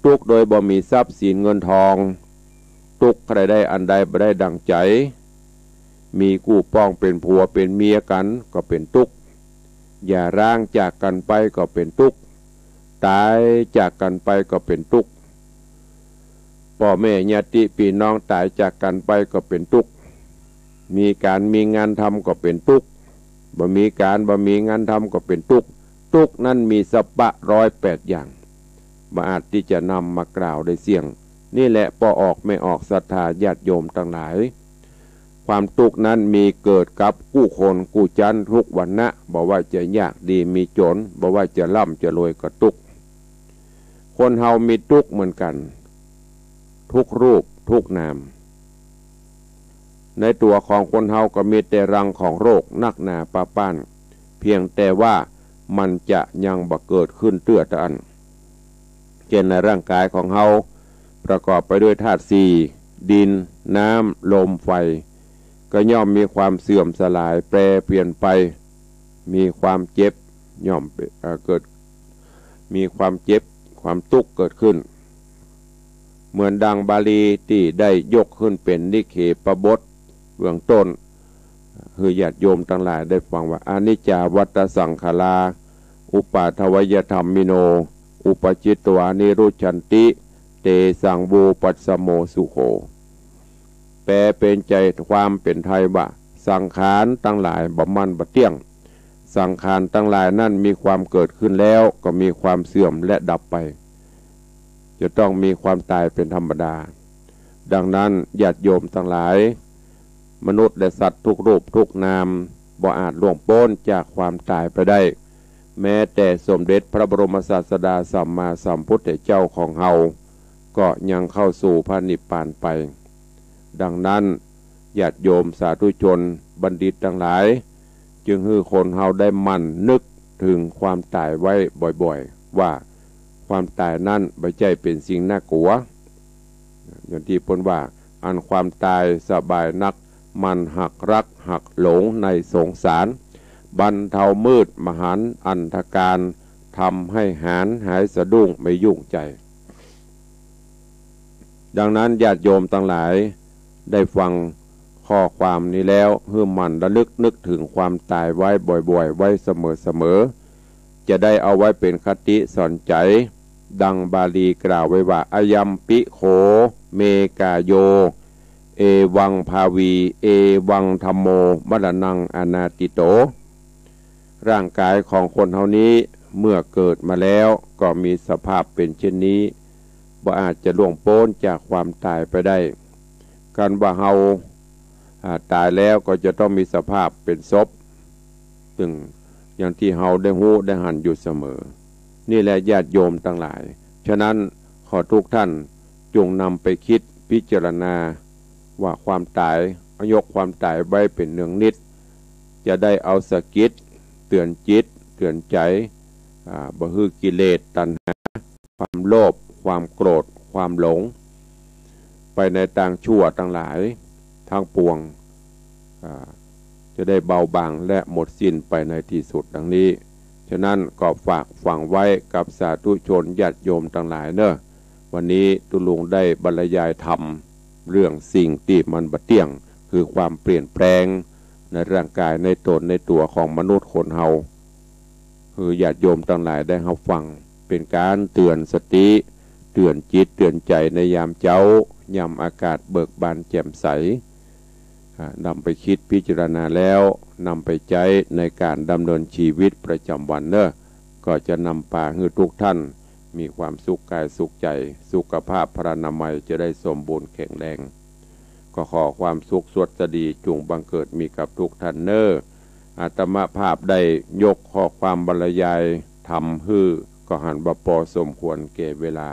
ตุ๊กข์โดยบ่มีทรัพย์สินเงินทอง ตุ๊กข์ใคร่ได้อันใดบ่ได้ดังใจ๋ มีกู้ป้องเป๋นผัวเป๋นเมียกั๋นก็เป๋นตุ๊กข์ อย่าร้างจากกั๋นไปก็เป๋นตุ๊กข์ ต๋ายจากกั๋นไปก็เป๋นตุ๊กข์ ป้อแม่ญาติปี้น้องต๋ายจากกั๋นไปก็เป๋นตุ๊กข์ มีก๋านมีงานทำก็เป๋นตุ๊กข์ บ่มีก๋านบ่มีงานทำก็เป๋นตุ๊กข์ ตุ๊กข์นั้นมีสะปะร้อยแปดอย่าง บ่อาจตี้จะนำมากล่าวได้เสี้ยง นี่แหละป้อออกแม่ออกศรัทธาญาติโยมตังหลาย ความตุ๊กข์นั้นมีเกิดกับกู้คนกู้จั้นทุกวรรณะ บ่ว่าจะยากดีมีจ๋น บ่ว่าจะร่ำจะรวยก็ตุ๊กข์ คนเฮามีตุ๊กข์เหมือนกั๋น ทุกรูปทุกนาม ในตั๋วของคนเฮาก็มีแต่รังของโรคนักหนาปะป๊าน เพียงแต่ว่ามันจะยังบ่เกิดขึ้นเตื้อเต้าอั้น เจ้นในร่างก๋ายของเฮาประกอบไปด้วยธาตุสี่ ดิน น้ำ ลม ไฟ ก็ย่อมมีความเสื่อมสลายแปรเปลี่ยนไป มีความเจ็บ ย่อม เอ่อ เกิด มีความเจ็บ ความตุ๊กข์เกิดขึ้น เหมือนดังบาลีตี้ได้ยกขึ้นเป๋นนิเคปบทเบื้องต้น หื้อญาติโยมตังหลายได้ฟังว่า อนิจจาวัฏฏะสังขารา อุปาทวยธัมมิโน อุปปจิตวานิรุจฉันติ เตสัง โวปัสสโม สุโข แปลเป๋นใจ๋ความเป๋นไทยว่า สังขารตังหลายบ่มั่นบ่เตี้ยง สังขารตังหลายนั้นมีความเกิดขึ้นแล้วก็มีความเสื่อมและดับไป จะต้องมีความต๋ายเป๋นธรรมดา ดังนั้นญาติโยมตังหลาย มนุษย์และสัตว์ทุกรูปทุกนาม บ่อาจล่วงป๊นจากความต๋ายไปได้ แม้แต่สมเด็จพระบรมศาสดาสัมมาสัมพุทธเจ้าของเฮา ก็ยังเข้าสู่พระนิพพานไป ดังนั้น ญาติโยมสาธุชนบัณฑิตตังหลาย จึงหื้อคนเฮาได้หมั่นนึกเถิงความต๋ายไว้บ่อยๆ ว่าความต๋ายนั้นบ่ใจ้เป๋นสิ่งน่ากลัว อย่างตี้เปิ้นว่า อันความต๋ายสบายนัก มันหักรักหักหลงในสงสาร บรรเทามืดมหันต์อันธการ ทำให้หาญหายสะดุ้งไม่ยุ่งใจ ดังนั้นญาติโยมตังหลายได้ฟังข้อความนี้แล้ว หื้อหมั่นระลึกนึกเถิงความต๋ายไว้บ่อยๆ ไว้เสมอๆ จะได้เอาไว้เป๋นคติสอนใจ๋ ดังบาลีกล่าวไว้ว่า อะยัมปิโข เม กาโย เอวังภาวี เอวังธัมโม มรณังอนาติโต ร่างกายของคนเฮานี้เมื่อเกิดมาแล้วก็มีสภาพเป๋นเช่นนี้ บ่อาจจะล่วงป๊นจากความต๋ายไปได้ คันว่าเฮา อ่า ต๋ายแล้วก็จะต้องมีสภาพเป๋นศพ ซึ่งอย่างตี้เฮาได้ฮู้ได้หันอยู่เสมอ นี่แหละญาติโยมตังหลาย ฉะนั้นขอทุกท่านจงนำไปคิดพิจารณาว่าความต๋าย ยกความต๋ายไว้เป๋นเนืองนิตย์ จะได้เอาสะกิดเตื๋อนจิตเตื๋อนใจ๋ อ่า บ่หื้อกิเลสตัณหา ความโลภ ความโกรธ ความหลง ไปในตางชั่วตังหลายตังปวง อ่า จะได้เบาบางและหมดสิ้นไปในตี้สุดดังนี้ ฉะนั้นก็ฝากฝังไว้กับสาธุชนญาติโยมตังหลายเน่อ วันนี้ตุ๊ลุงได้บรรยายธรรมเรื่องสิ่งตี้มันบ่เตี้ยง คือความเปลี่ยนแปลงในร่างกายในต๋นในตั๋วของมนุษย์คนเฮา หื้อญาติโยมตังหลายได้ฮับฟัง เป๋นก๋านเตื๋อนสติ เตื๋อนจิตเตื๋อนใจ๋ในยามเจ๊า ยามอากาศเบิกบานแจ่มใส อ่า นำไปคิดพิจารณาแล้ว นำไปใจ๊ในก๋านดำเนินชีวิตประจ๋ำวันเน่อ ก็จะนำปาหื้อทุกท่านมีความสุขกายสุขใจ๋ สุขภาพพรรณนามัยจะได้สมบูรณ์แข็งแรง ก็ขอความสุขสวัสดีจุ่งบังเกิดมีกับทุกท่านเน่อ อาตมาภาพได้ยกข้อความบรรยายธรรมหื้อ ก็หันว่าปอสมควรแก่เวลา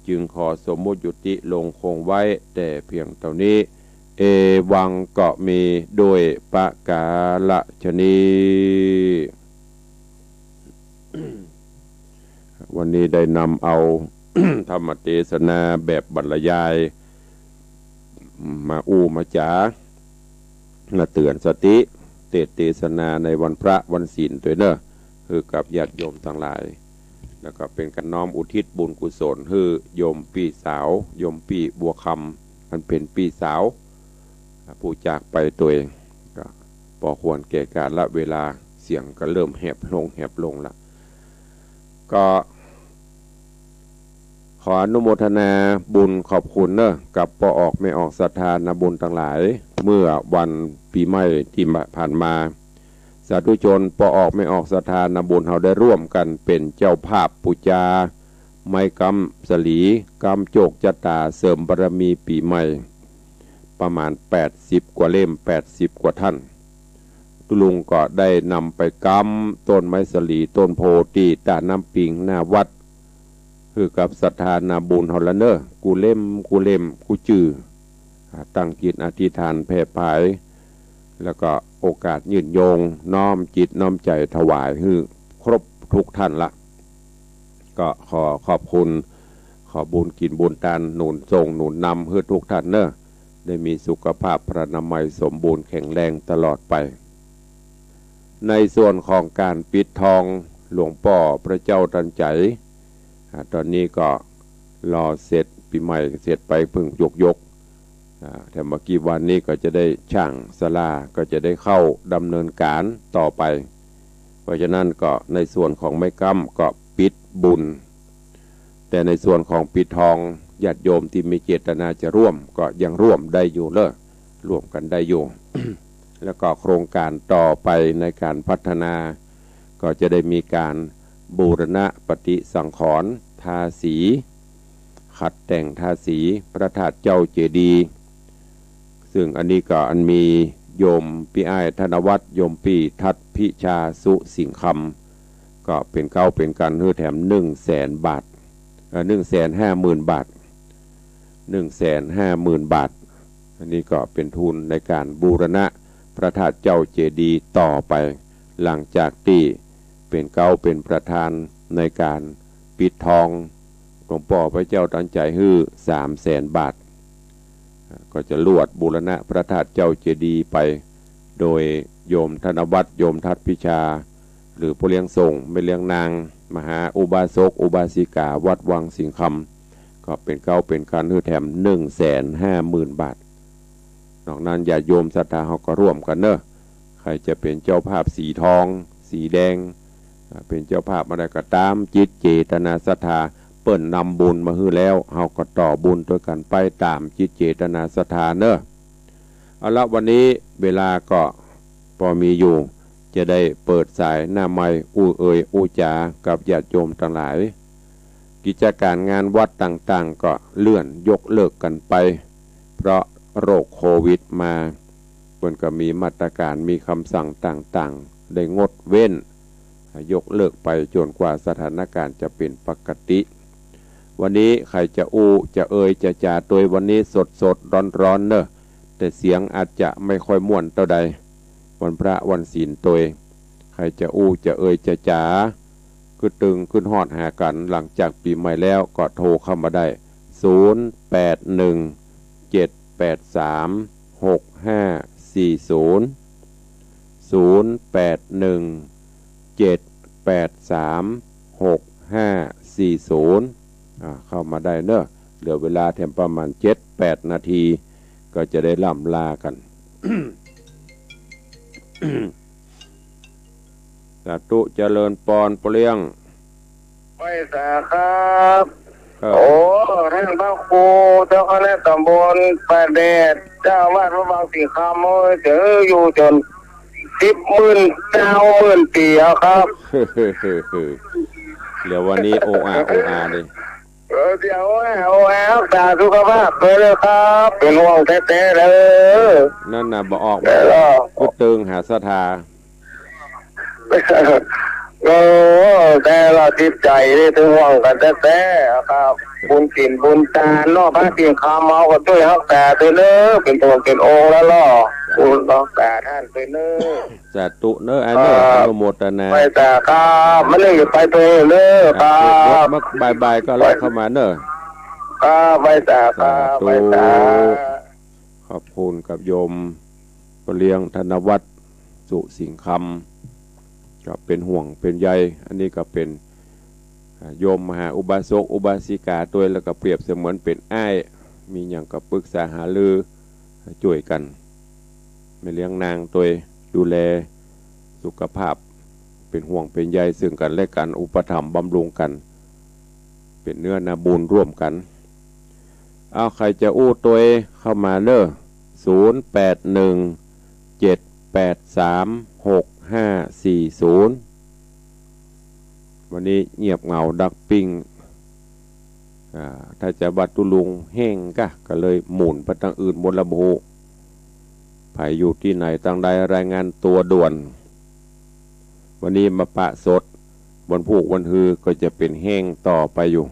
จึงขอสมมุติยุติลงคงไว้แต่เพียงเต้านี้ เอวังก็มีด้วยประก๋าละชนี วันนี้ได้นำเอา ธรรมเตสนาแบบบรรยาย มาอู้มาจ๋า มาเตื๋อนสติ เตสน์เตสนาในวันพระวันศีลตวยเน่อ หื้อกับญาติโยมตังหลาย แล้วก็เป๋นก๋านน้อมอุทิศบุญกุศลหื้อโยมปี้สาว โยมปี้บัวคำ อันเป๋นปี้สาว ผู้จากไปตวย ก็ปอควรแก่กาละเวลา เสียงก็เริ่มแหบลงแหบลงละ ก็ขออนุโมทนาบุญขอบคุณเน่อ กับป้อออกแม่ออกศรัทธานาบุญตังหลาย เมื่อวันปี๋ใหม่ตี้ผ่านมา สาธุชนป้อออกแม่ออกศรัทธานาบุญเฮาได้ร่วมกั๋นเป๋นเจ้าภาพปู๋จาไม้ก๊ำสะหลี ก๊ำโจคจะต๋า เสริมบารมีปี๋ใหม่ ประมาณแปดสิบกว่าเล่ม แปดสิบกว่าท่าน ตุ๊ลุงก็ได้นำไปก๊ำต้นไม้สะหลี ต้นโพธิ์ตี้ต้าน้ำปิงหน้าวัด หื้อกับศรัทธานาบุญเฮาละเน่อ กู้เล่มกู้เล่มกู้จื้อ อ่า ตั้งจิตอธิษฐานแผ่ผาย แล้วก็โอกาสยื่นโยง น้อมจิตน้อมใจ๋ถวายหื้อครบทุกท่านละ ก็ขอขอบคุณ ขอบุญกิ๋นบุญตาน หนุนส่งหนุนนำหื้อทุกท่านเน่อ ได้มีสุขภาพพรรณนามัยสมบูรณ์แข็งแรงตลอดไป ในส่วนของก๋านปิดทองหลวงป้อพระเจ้าตันใจ๋ อ่า ต๋อนนี้ก็รอเสร็จปี๋ใหม่เสร็จไปเพิ่งยกๆ อ่า แต่เมื่อกี้วันนี้ก็จะได้ช่างศาลา ก็จะได้เข้าดำเนินก๋านต่อไป เพราะฉะนั้นก็ในส่วนของไม้ก๊ำก็ปิดบุญ แต่ในส่วนของปิดทอง ญาติโยมตี้มีเจตนาจะร่วมก็ยังร่วมได้อยู่เน่อ ร่วมกั๋นได้อยู่ แล้วก็โครงก๋านต่อไปในก๋านพัฒนา ก็จะได้มีก๋านบูรณะปฏิสังขรณ์ ทาสี ขัดแต่งทาสีพระธาตุเจ้าเจดีย์ ซึ่งอันนี้ก็อันมีโยมปี้อ้ายธนวัฒน์ โยมปี้ทัดพิชาสุสิงห์คำ ก็เป๋นเก๊าเป๋นกั๋นหื้อแถมหนึ่งแสนบาท เอ่อ หนึ่งแสนห้าหมื่นบาท หนึ่งแสนห้าหมื่นบาท อันนี้ก็เป๋นทุนในก๋านบูรณะพระธาตุเจ้าเจดีย์ต่อไป หลังจากตี้เป๋นเก๊าเป๋นประธานในก๋านปิดทอง หลวงป้อพระเจ้าตันใจ๋หื้อสามแสนบาท ก็จะลวดบูรณะพระธาตุเจ้าเจดีย์ไป โดยโยมธนวัฒน์ โยมทัศน์พิชา หรือป้อเลี้ยงส่ง แม่เลี้ยงนาง มหาอุบาสกอุบาสิกาวัดวังสิงห์คำ ก็เป๋นเก๊าเป๋นก๋านหื้อแถมหนึ่งแสนห้าหมื่นบาท นอกนั้นญาติโยมศรัทธาเฮาก็ร่วมกั๋นเนาะ ใผจะเป๋นเจ้าภาพสีทอง สีแดง อ่า เป๋นเจ้าภาพอะไรก็ต๋ามจิตเจตนาศรัทธา เปิ้นนำบุญมาหื้อแล้ว เฮาก็ต่อบุญตวยกั๋นไปต๋ามจิตเจตนาศรัทธาเนาะ เอาละ วันนี้เวลาก็ปอมีอยู่ จะได้เปิดสายหน้าไมค์อู้เอ่ยอู้จ๋ากับญาติโยมตังหลาย กิจก๋านงานวัดต่างๆ ก็เลื่อนยกเลิกกั๋นไป เพราะโรคโควิดมา เปิ้นก็มีมาตรก๋าน มีกำสั่งต่างๆ ได้งดเว้น ยกเลิกไปจ๋นกว่าสถานก๋านจะเป๋นปกติ วันนี้ใผจะอู้จะเอ่ยจะจ๋าตวย วันนี้สดๆ ร้อนๆ เนาะ แต่เสียงอาจจะไม่ค่อยม่วนเต้าใด วันพระวันศีลตวย ใผจะอู้จะเอ่ยจะจ๋า กึ๊ดตึงกึ๊ดฮอดหากั๋นหลังจากปี๋ใหม่แล้วก็โทรเข้ามาได้ ศูนย์แปดหนึ่ง เจ็ดแปดสาม หกห้าสี่ศูนย์ ศูนย์แปดหนึ่ง เจ็ดแปดสาม หกห้าสี่ศูนย์ อ่า เข้ามาได้เนาะ เหลือเวลาแถมประมาณเจ็ดแปดนาที ก็จะได้ล่ำลากั๋น สาธุ เจริญปอน ป้อเลี้ยง ไหว้สาครับ เออ โอ้ ต้านพระครูเจ้าคณะต๋ำบลป่าแดด เจ้าอาวาสวัดวังสิงห์คำ เอ้ย เจ๋ออยู่จ๋นสิบหมื่น เก้าหมื่นปี๋อะครับ เหลือวันนี้โออา โออาเลย เออ เดี๋ยว โอ้ย โอ้ย รักษาสุขภาพตวยเน่อครับ เป๋นห่วงแต๊ๆ เน่อ นั่นน่ะ บ่ออกมา เออ กึ๊ดตึงหาศรัทธา โอ้ แต่ละจิตใจ๋นี่เป๋นห่วงกั๋นแต๊ๆ ครับ บุญศีลบุญตานเนาะ พระศีลคำเฮาก็จ้วยฮักษาตวยเน่อ เป๋นต้นเป๋นองค์แล้วเนาะ บุญฮักษาต้านตวยเน่อ สาธุเน่อ อ้ายเน่อ ครับ อนุโมทนา ไหว้สาครับ มื้อนี้จะไปตวยเน่อ ครับ เดี๋ยวมาบ่ายๆ ก็ไลน์เข้ามาเน่อ ครับ ไหว้สาครับ สาธุ ไหว้สา ขอบคุณกับโยมป้อเลี้ยงธนวัฒน์ สุสิงห์คำ ก็เป๋นห่วงเป๋นใย อันนี้ก็เป๋น อ่า โยมมหาอุบาสกอุบาสิกาตวย แล้วก็เปรียบเสมือนเป๋นอ้าย มีหยังก็ปรึกษาหารือ จ้วยกั๋น แม่เลี้ยงนางตวย ดูแลสุขภาพ เป๋นห่วงเป๋นใยซึ่งกั๋นและกั๋น อุปถัมภ์บำรุงกั๋น เป๋นเนื้อนาบุญร่วมกั๋น เอา ใผจะอู้ตวยเข้ามาเน่อ ศูนย์แปดหนึ่ง เจ็ดแปดสาม หกห้าสี่ศูนย์ วันนี้เงียบเหงาดักปิ้ง อ่า ถ้าจะว่าตุ๊ลุงแห้งกะ ก็เลยหมุนไปตางอื่นหมดละบ่ฮู้ ใผอยู่ตี้ไหนตางใดรายงานตั๋วด่วน วันนี้มาปะสด วันพูกวันฮือก็จะเป๋นแห้งต่อไปอยู่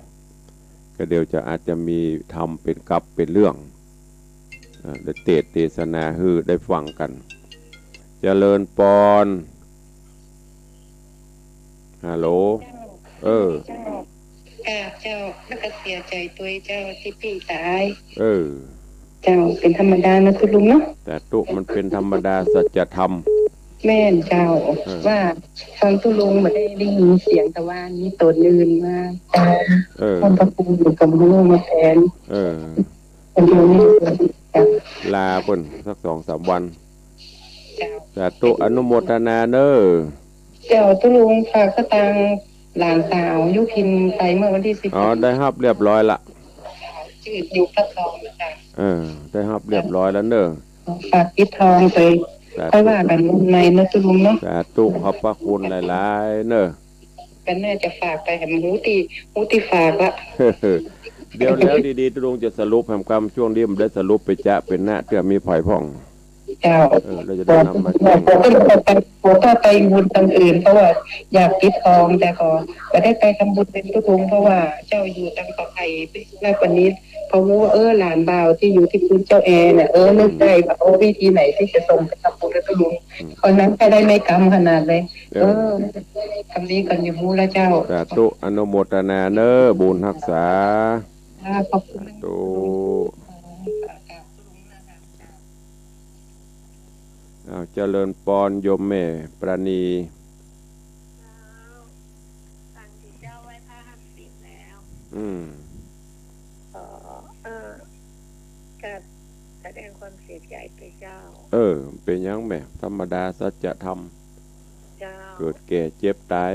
ก็เดี๋ยวจะอาจจะมีทำเป๋นกับเป๋นเรื่อง อ่า ได้เตสน์เตสนาหื้อได้ฟังกั๋น เจริญปอน ฮัลโหล เจ้า เออ เจ้า กราบเจ้า แล้วก็เสียใจ๋ตวยเจ้าตี้ปี้ต๋าย เออ เจ้า เป๋นธรรมดาเนาะตุ๊ลุงเนาะ สาธุ มันเป๋นธรรมดาสัจธรรม แม่นเจ้า เออ ว่าฟังตุ๊ลุงบ่ได้ ได้ยินเสียง แต่ว่ามีต๋นอื่นมา เออ ท่านพระครูอยู่กับลูกมาแทน เออ เดี๋ยวนี้ ลาเปิ้นสักสองสามวัน เจ้า สาธุ อนุโมทนาเน่อ เจ้า ตุ๊ลุงฝากสตางค์หลานสาวยุพินไปเมื่อวันที่สิบ อ๋อ ได้ฮับเรียบร้อยละ จืดอยู่พระทองนะจ๊ะ เออ ได้ฮับเรียบร้อยแล้วเน่อ ฝากปิดทองไป สาธุ ค่อยว่ากั๋นวันใหม่เนาะตุ๊ลุงเนาะ สาธุ ขอบพระคุณหลายๆ เน่อ ก็น่าจะฝากไปแหม ฮู้ตี้ ฮู้ตี้ฝากละ เดี๋ยวแล้วดีๆ ตุ๊ลุงจะสรุปแหมกำ ช่วงนี้บ่ได้สรุปไปจ๊ะ เป๋นนะ เตื้อมีไผพ่อง เจ้า เออ แล้วจะได้นำมาแจ้ง ผมก็ไป ผมก็ไปบุญตางอื่น เพราะว่าอยากปิดทอง แต่ก็บ่ได้ไปทำบุญเปื้อนตุ๊ลุง เพราะว่าเจ้าอยู่ตางป่าไผ่ แล้ววันนี้พอฮู้ว่า เออ หลานบ่าวตี้อยู่ตี้ปื๊นเจ้าแอเนี่ย เออ นึกได้ว่า โอ้ วิธีไหนตี้จะส่งไปทำบุญกับตุ๊ลุง คนนั้นใครได้ไม่กำขนาดเลย เออ เออ กำนี้ก่อนอยู่ฮู้แล้วเจ้า สาธุ อนุโมทนาเน้อ บุญฮักษา อ่า ขอบคุณ สาธุ อ้าว เจริญปอน โยมแม่ปราณี เจ้า ฟังที่เจ้าไหว้พระหันศีลแล้ว อืม เอ่อ เออ ก็แสดงความเสียใจไปเจ้า เออ เป๋นหยังแม่ ธรรมดาสัจธรรม เจ้า เกิดแก่เจ็บต๋าย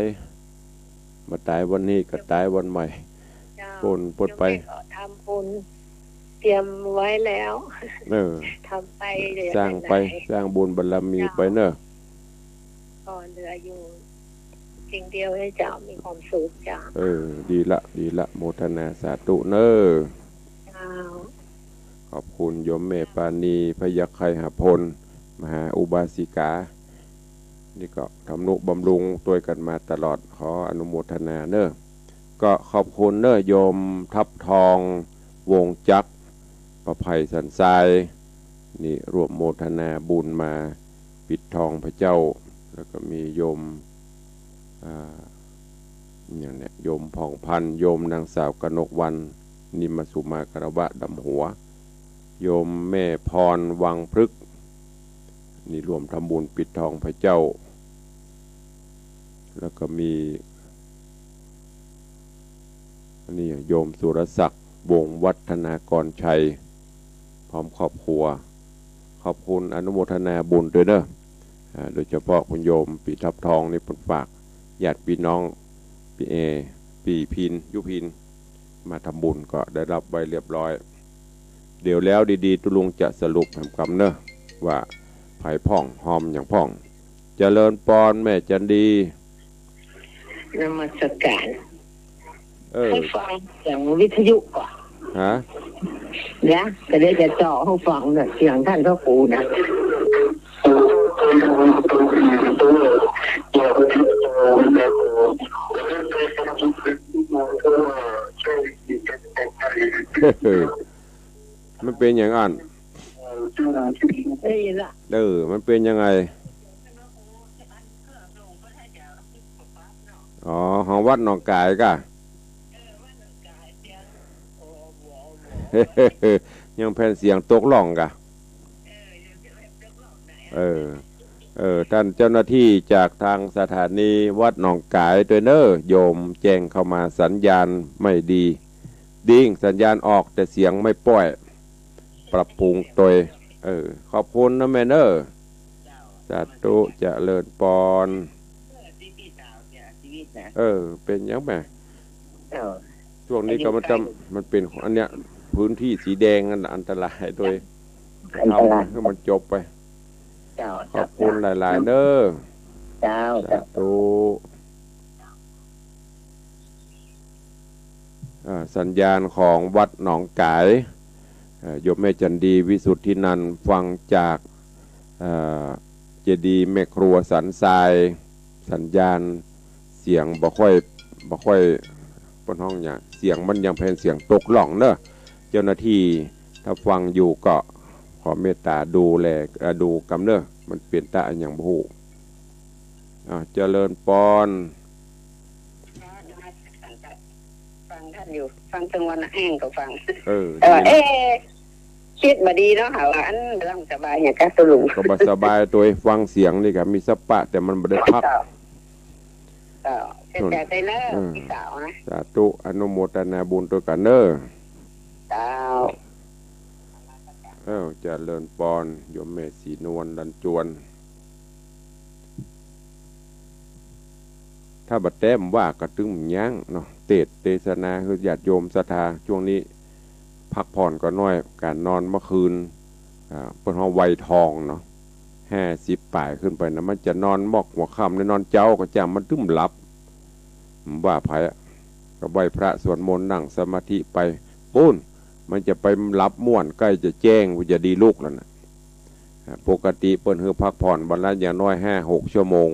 บ่ต๋ายวันนี้ก็ต๋ายวันใหม่ เจ้า ปน ปนไป โยมแม่ก็ทำบุญ เตรียมไว้แล้ว เออ ทำไป สร้างไป หลายๆ สร้างบุญบารมีไปเน้อ เจ้า ก็เหลืออยู่สิ่งเดียวให้เจ้ามีความสุขเจ้า เออ ดีละ ดีละ โมทนาสาธุเน้อ เจ้า ขอบคุณโยมแม่ปราณี พยัคฆไคหพล มหาอุบาสิกา นี่ก็ทำนุบำรุงตวยกั๋นมาตลอด ขออนุโมทนาเน้อ ก็ขอบคุณเน้อ โยมทับทอง วงจักร ประไพสันทราย นี่ร่วมโมทนาบุญมาปิดทองพระเจ้า แล้วก็มีโยม อ่า อย่างเนี้ย โยมผ่องพันธ์ โยมนางสาวกนกวรรณ นิมสุมาคารวะดำหัว โยมแม่พรวังพฤกษ์ นี่ร่วมทำบุญปิดทองพระเจ้า แล้วก็มี อันนี้โยมสุรศักดิ์ วงศ์วัฒนากรชัย พร้อมครอบครัว ขอบคุณอนุโมทนาบุญตวยเน้อ อ่า โดยเฉพาะคุณโยมปี้ทับทองนี่เปิ้นฝากญาติพี่น้อง ปี้แอ ปี้พิน ยุพิน มาทำบุญก็ได้รับไว้เรียบร้อย เดี๋ยวแล้วดีๆ ตุ๊ลุงจะสรุปแหมกำเน้อ ว่าใผพ่อง ฮอมหยังพ่อง เจริญปอนแม่จันดี นมัสการ เออ ให้ฟังเสียงวิทยุก่อน ฮะ เดี๋ยว ก็เดี๋ยวจะเจาะให้ฟังเนี่ย เสียงท่านพระครูนะ มันเป๋นอย่างอั้น เอ้ยล่ะ เออ มันเป๋นยังไง อ๋อ ของวัดหนองก๋ายก่ะ ยังแผ่นเสียงตกล่องก่ะ เออ เออ ท่านเจ้าหน้าที่จากทางสถานีวัดหนองก๋ายตวยเน้อ โยมแจ้งเข้ามาสัญญาณไม่ดี ดิ้ง สัญญาณออกแต่เสียงไม่ป้อย ปรับปรุงตวย เออ ขอบคุณนะแม่เน้อ สาธุ เจริญปอน เออ เป๋นหยังแม่ เออ ช่วงนี้ก็มันจะ มันเป๋นอันเนี้ย พื้นที่สีแดงนั่นน่ะ อันตรายตวย อันตราย ทำให้มันจบไป เจ้า ขอบคุณหลายๆ เน้อ เจ้า สาธุ อ่า สัญญาณของวัดหนองก๋าย เอ่อ โยมแม่จันดี วิสุทธินันท์ ฟังจาก เอ่อ เจดีย์แม่ครัวสันทราย สัญญาณเสียงบ่ค่อย บ่ค่อย เปิ้นฮ้องหยัง เสียงมันยังแผ่นเสียงตกล่องเน้อ เจ้าหน้าที่ถ้าฟังอยู่ก็ขอเมตตาดูแล เอ่อ ดูกำเน้อ มันเป๋นตาอะหยังบ่ฮู้ อ่า เจริญปอน ฟังท่านอยู่ ฟังตึงวันแห้งก็ฟัง เออ แต่ว่า ดีนะ เอ๊ะ จิตบ่ดีเนาะ หาว่าอันบ่สบายหยังกะตุ๊ลุง ก็บ่สบายตวย ฟังเสียงนี่ก็มีสปะ แต่มันบ่ได้พัก เจ้า เจ้า เสียใจด้วยเน้อ เออ พี่สาวนะ สาธุ อนุโมทนาบุญตวยกั๋นเน้อ เจ้า เออ เจริญปอน โยมแม่ศรีนวล ลันจวน ถ้าบ่แต้มว่าก็ตึงบ่ยั้งเนาะ เตสน์เตสนาหื้อญาติโยมศรัทธา ช่วงนี้พักผ่อนก็น้อย ก๋านนอนเมื่อคืน อ่า เปิ้นฮ้องวัยทองเนาะ ห้าสิบป๋ายขึ้นไปนะ มันจะนอนมอกหัวค่ำ นอนเจ๊าก็จ้าง มันตึงหลับ ว่าไผอะ ก็ไหว้พระสวดมนต์นั่งสมาธิไป ปู๊น มันจะไปหลับม่วน ใก้จะแจ้ง มันจะดีลุกแล้วนะ อ่า ปกติเปิ้นหื้อพักผ่อนวันละอย่างน้อยห้าหกชั่วโมง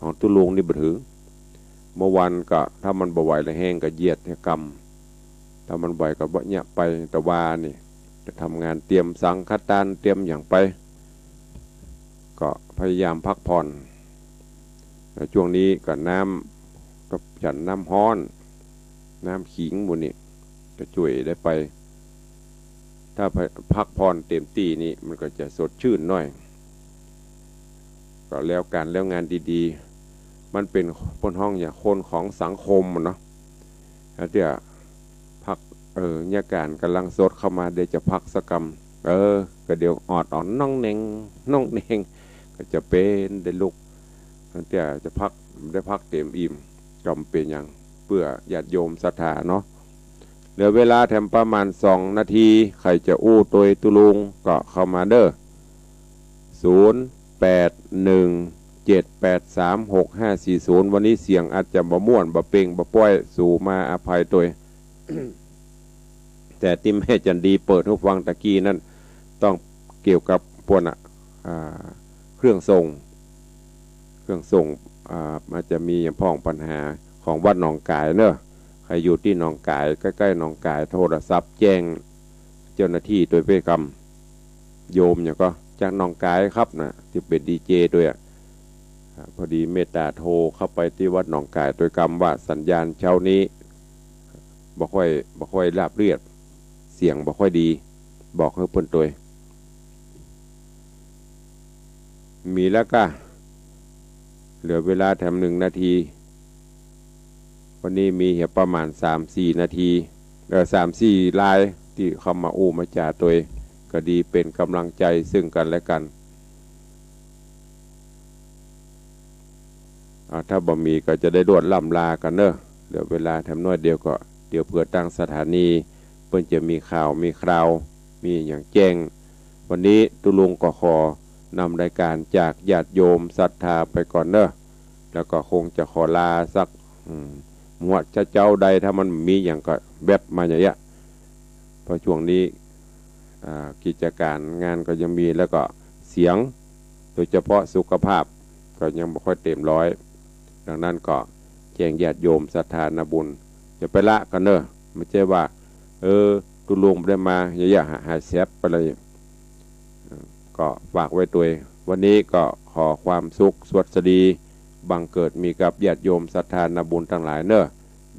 ของตุ๊ลุงนี่บ่ถืง เมื่อวันก็ถ้ามันบ่ไหวแล้วแฮงก็เหยียดแฮงกำ ถ้ามันไหวก็บ่เยียะไป แต่ว่านี่จะทำงานเตรียมสังฆทานเตรียมหยังไป ก็พยายามพักผ่อน ช่วงนี้ก็น้ำ ก็ฉันน้ำฮ้อน น้ำขิงหมู่นี้ ก็จ้วยได้ไป ถ้าพักผ่อนเต็มตี้นี่มันก็จะสดชื่นหน่อย ก็แล้วก๋านแล้วงานดีๆ มันเป๋นเปิ้นฮ้องหยัง คนของสังคมอะเนาะ แล้วเตื้อพัก เออ เนี่ยก๋านก๋ำลังสดเข้ามา เดี๋ยวจะพักสักกำ เออ ก็เดี๋ยวออดออกน้องแนง น้องแนง ก็จะเป๋นได้ลุก แล้วเตื้อจะพัก ได้พักเต็มอิ่ม ก็บ่เป๋นหยัง เปื้อญาติโยมศรัทธาเนาะ เหลือเวลาแถมประมาณสองนาที ใผจะอู้ตวยตุ๊ลุงก็เข้ามาเน่อ ศูนย์แปดหนึ่งเจ็ดแปดสามหกห้าสี่ศูนย์ วันนี้เสียงอาจจะบ่ม่วน บ่เปล่ง บ่ป้อย สูมาอภัยตวย แต่ตี้แม่จันดีเปิดหูฟังตะกี้นั้น ต้องเกี่ยวกับพวกน่ะ อ่า เครื่องส่ง เครื่องส่ง อ่า อาจจะมีอย่างพ่องปัญหาของวัดหนองก๋ายเน่อ ใผอยู่ตี้หนองก๋าย ใก้ๆ หนองก๋าย โทรศัพท์แจ้งเจ้าหน้าตี้ตวยเป้ยกำ โยมหยังก็จากหนองก๋ายครับนะ ตี้เป๋นดีเจตวยอะ อ่า พอดีเมตตาโทรเข้าไปตี้วัดหนองก๋ายตวยกำว่าสัญญาณเช้านี้บ่ค่อย บ่ค่อยราบเรียบ เสียงบ่ค่อยดี บอกหื้อเปิ้นตวย มีแล้วก้า เหลือเวลาแถมหนึ่งนาที วันนี้มีเหียประมาณสามสี่นาที เอ่อ สามสี่รายตี้เข้ามาอู้มาจ๋าตวย ก็ดีเป๋นก๋ำลังใจ๋ซึ่งกั๋นและกั๋น อ่า ถ้าบ่มีก็จะได้ลวดล่ำลากั๋นเน่อ เหลือเวลาแถมน้อยเดียวก็ เดี๋ยวเผื่อตางสถานีเปิ้นจะมีข่าวมีคราว มีหยังแจ้ง วันนี้ตุ๊ลุงก็ขอนำรายก๋านจากญาติโยมศรัทธาไปก่อนเน่อ แล้วก็คงจะขอลาสัก อืม หมวดเจ๊าๆ ใด ถ้ามันมีหยังก็แว็บมาอย่างเงี้ย เพราะช่วงนี้ อ่า กิจก๋านงานก็ยังมี แล้วก็เสียง โดยเฉพาะสุขภาพก็ยังบ่ค่อยเต็มร้อย ดังนั้นก็แจ้งญาติโยมศรัทธานาบุญ จะไปละกั๋นเน่อ บ่ใจ้ว่า เออ ตุ๊ลุงบ่ได้มา อย่าๆ หายแซบไปเลย ก็ฝากไว้ตวย วันนี้ก็ขอความสุขสวัสดี บังเกิดมีกับญาติโยมศรัทธานาบุญตังหลายเน่อ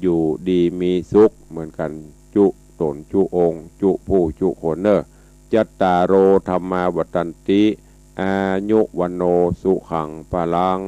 อยู่ดีมีสุขเหมือนกั๋น จุ๊ต๋นจุ๊องค์ จุ๊ผู้จุ๊คนเน่อ จัตตาโร ธัมมา วัฑฒันติ อายุ วัณโณ สุขัง พลัง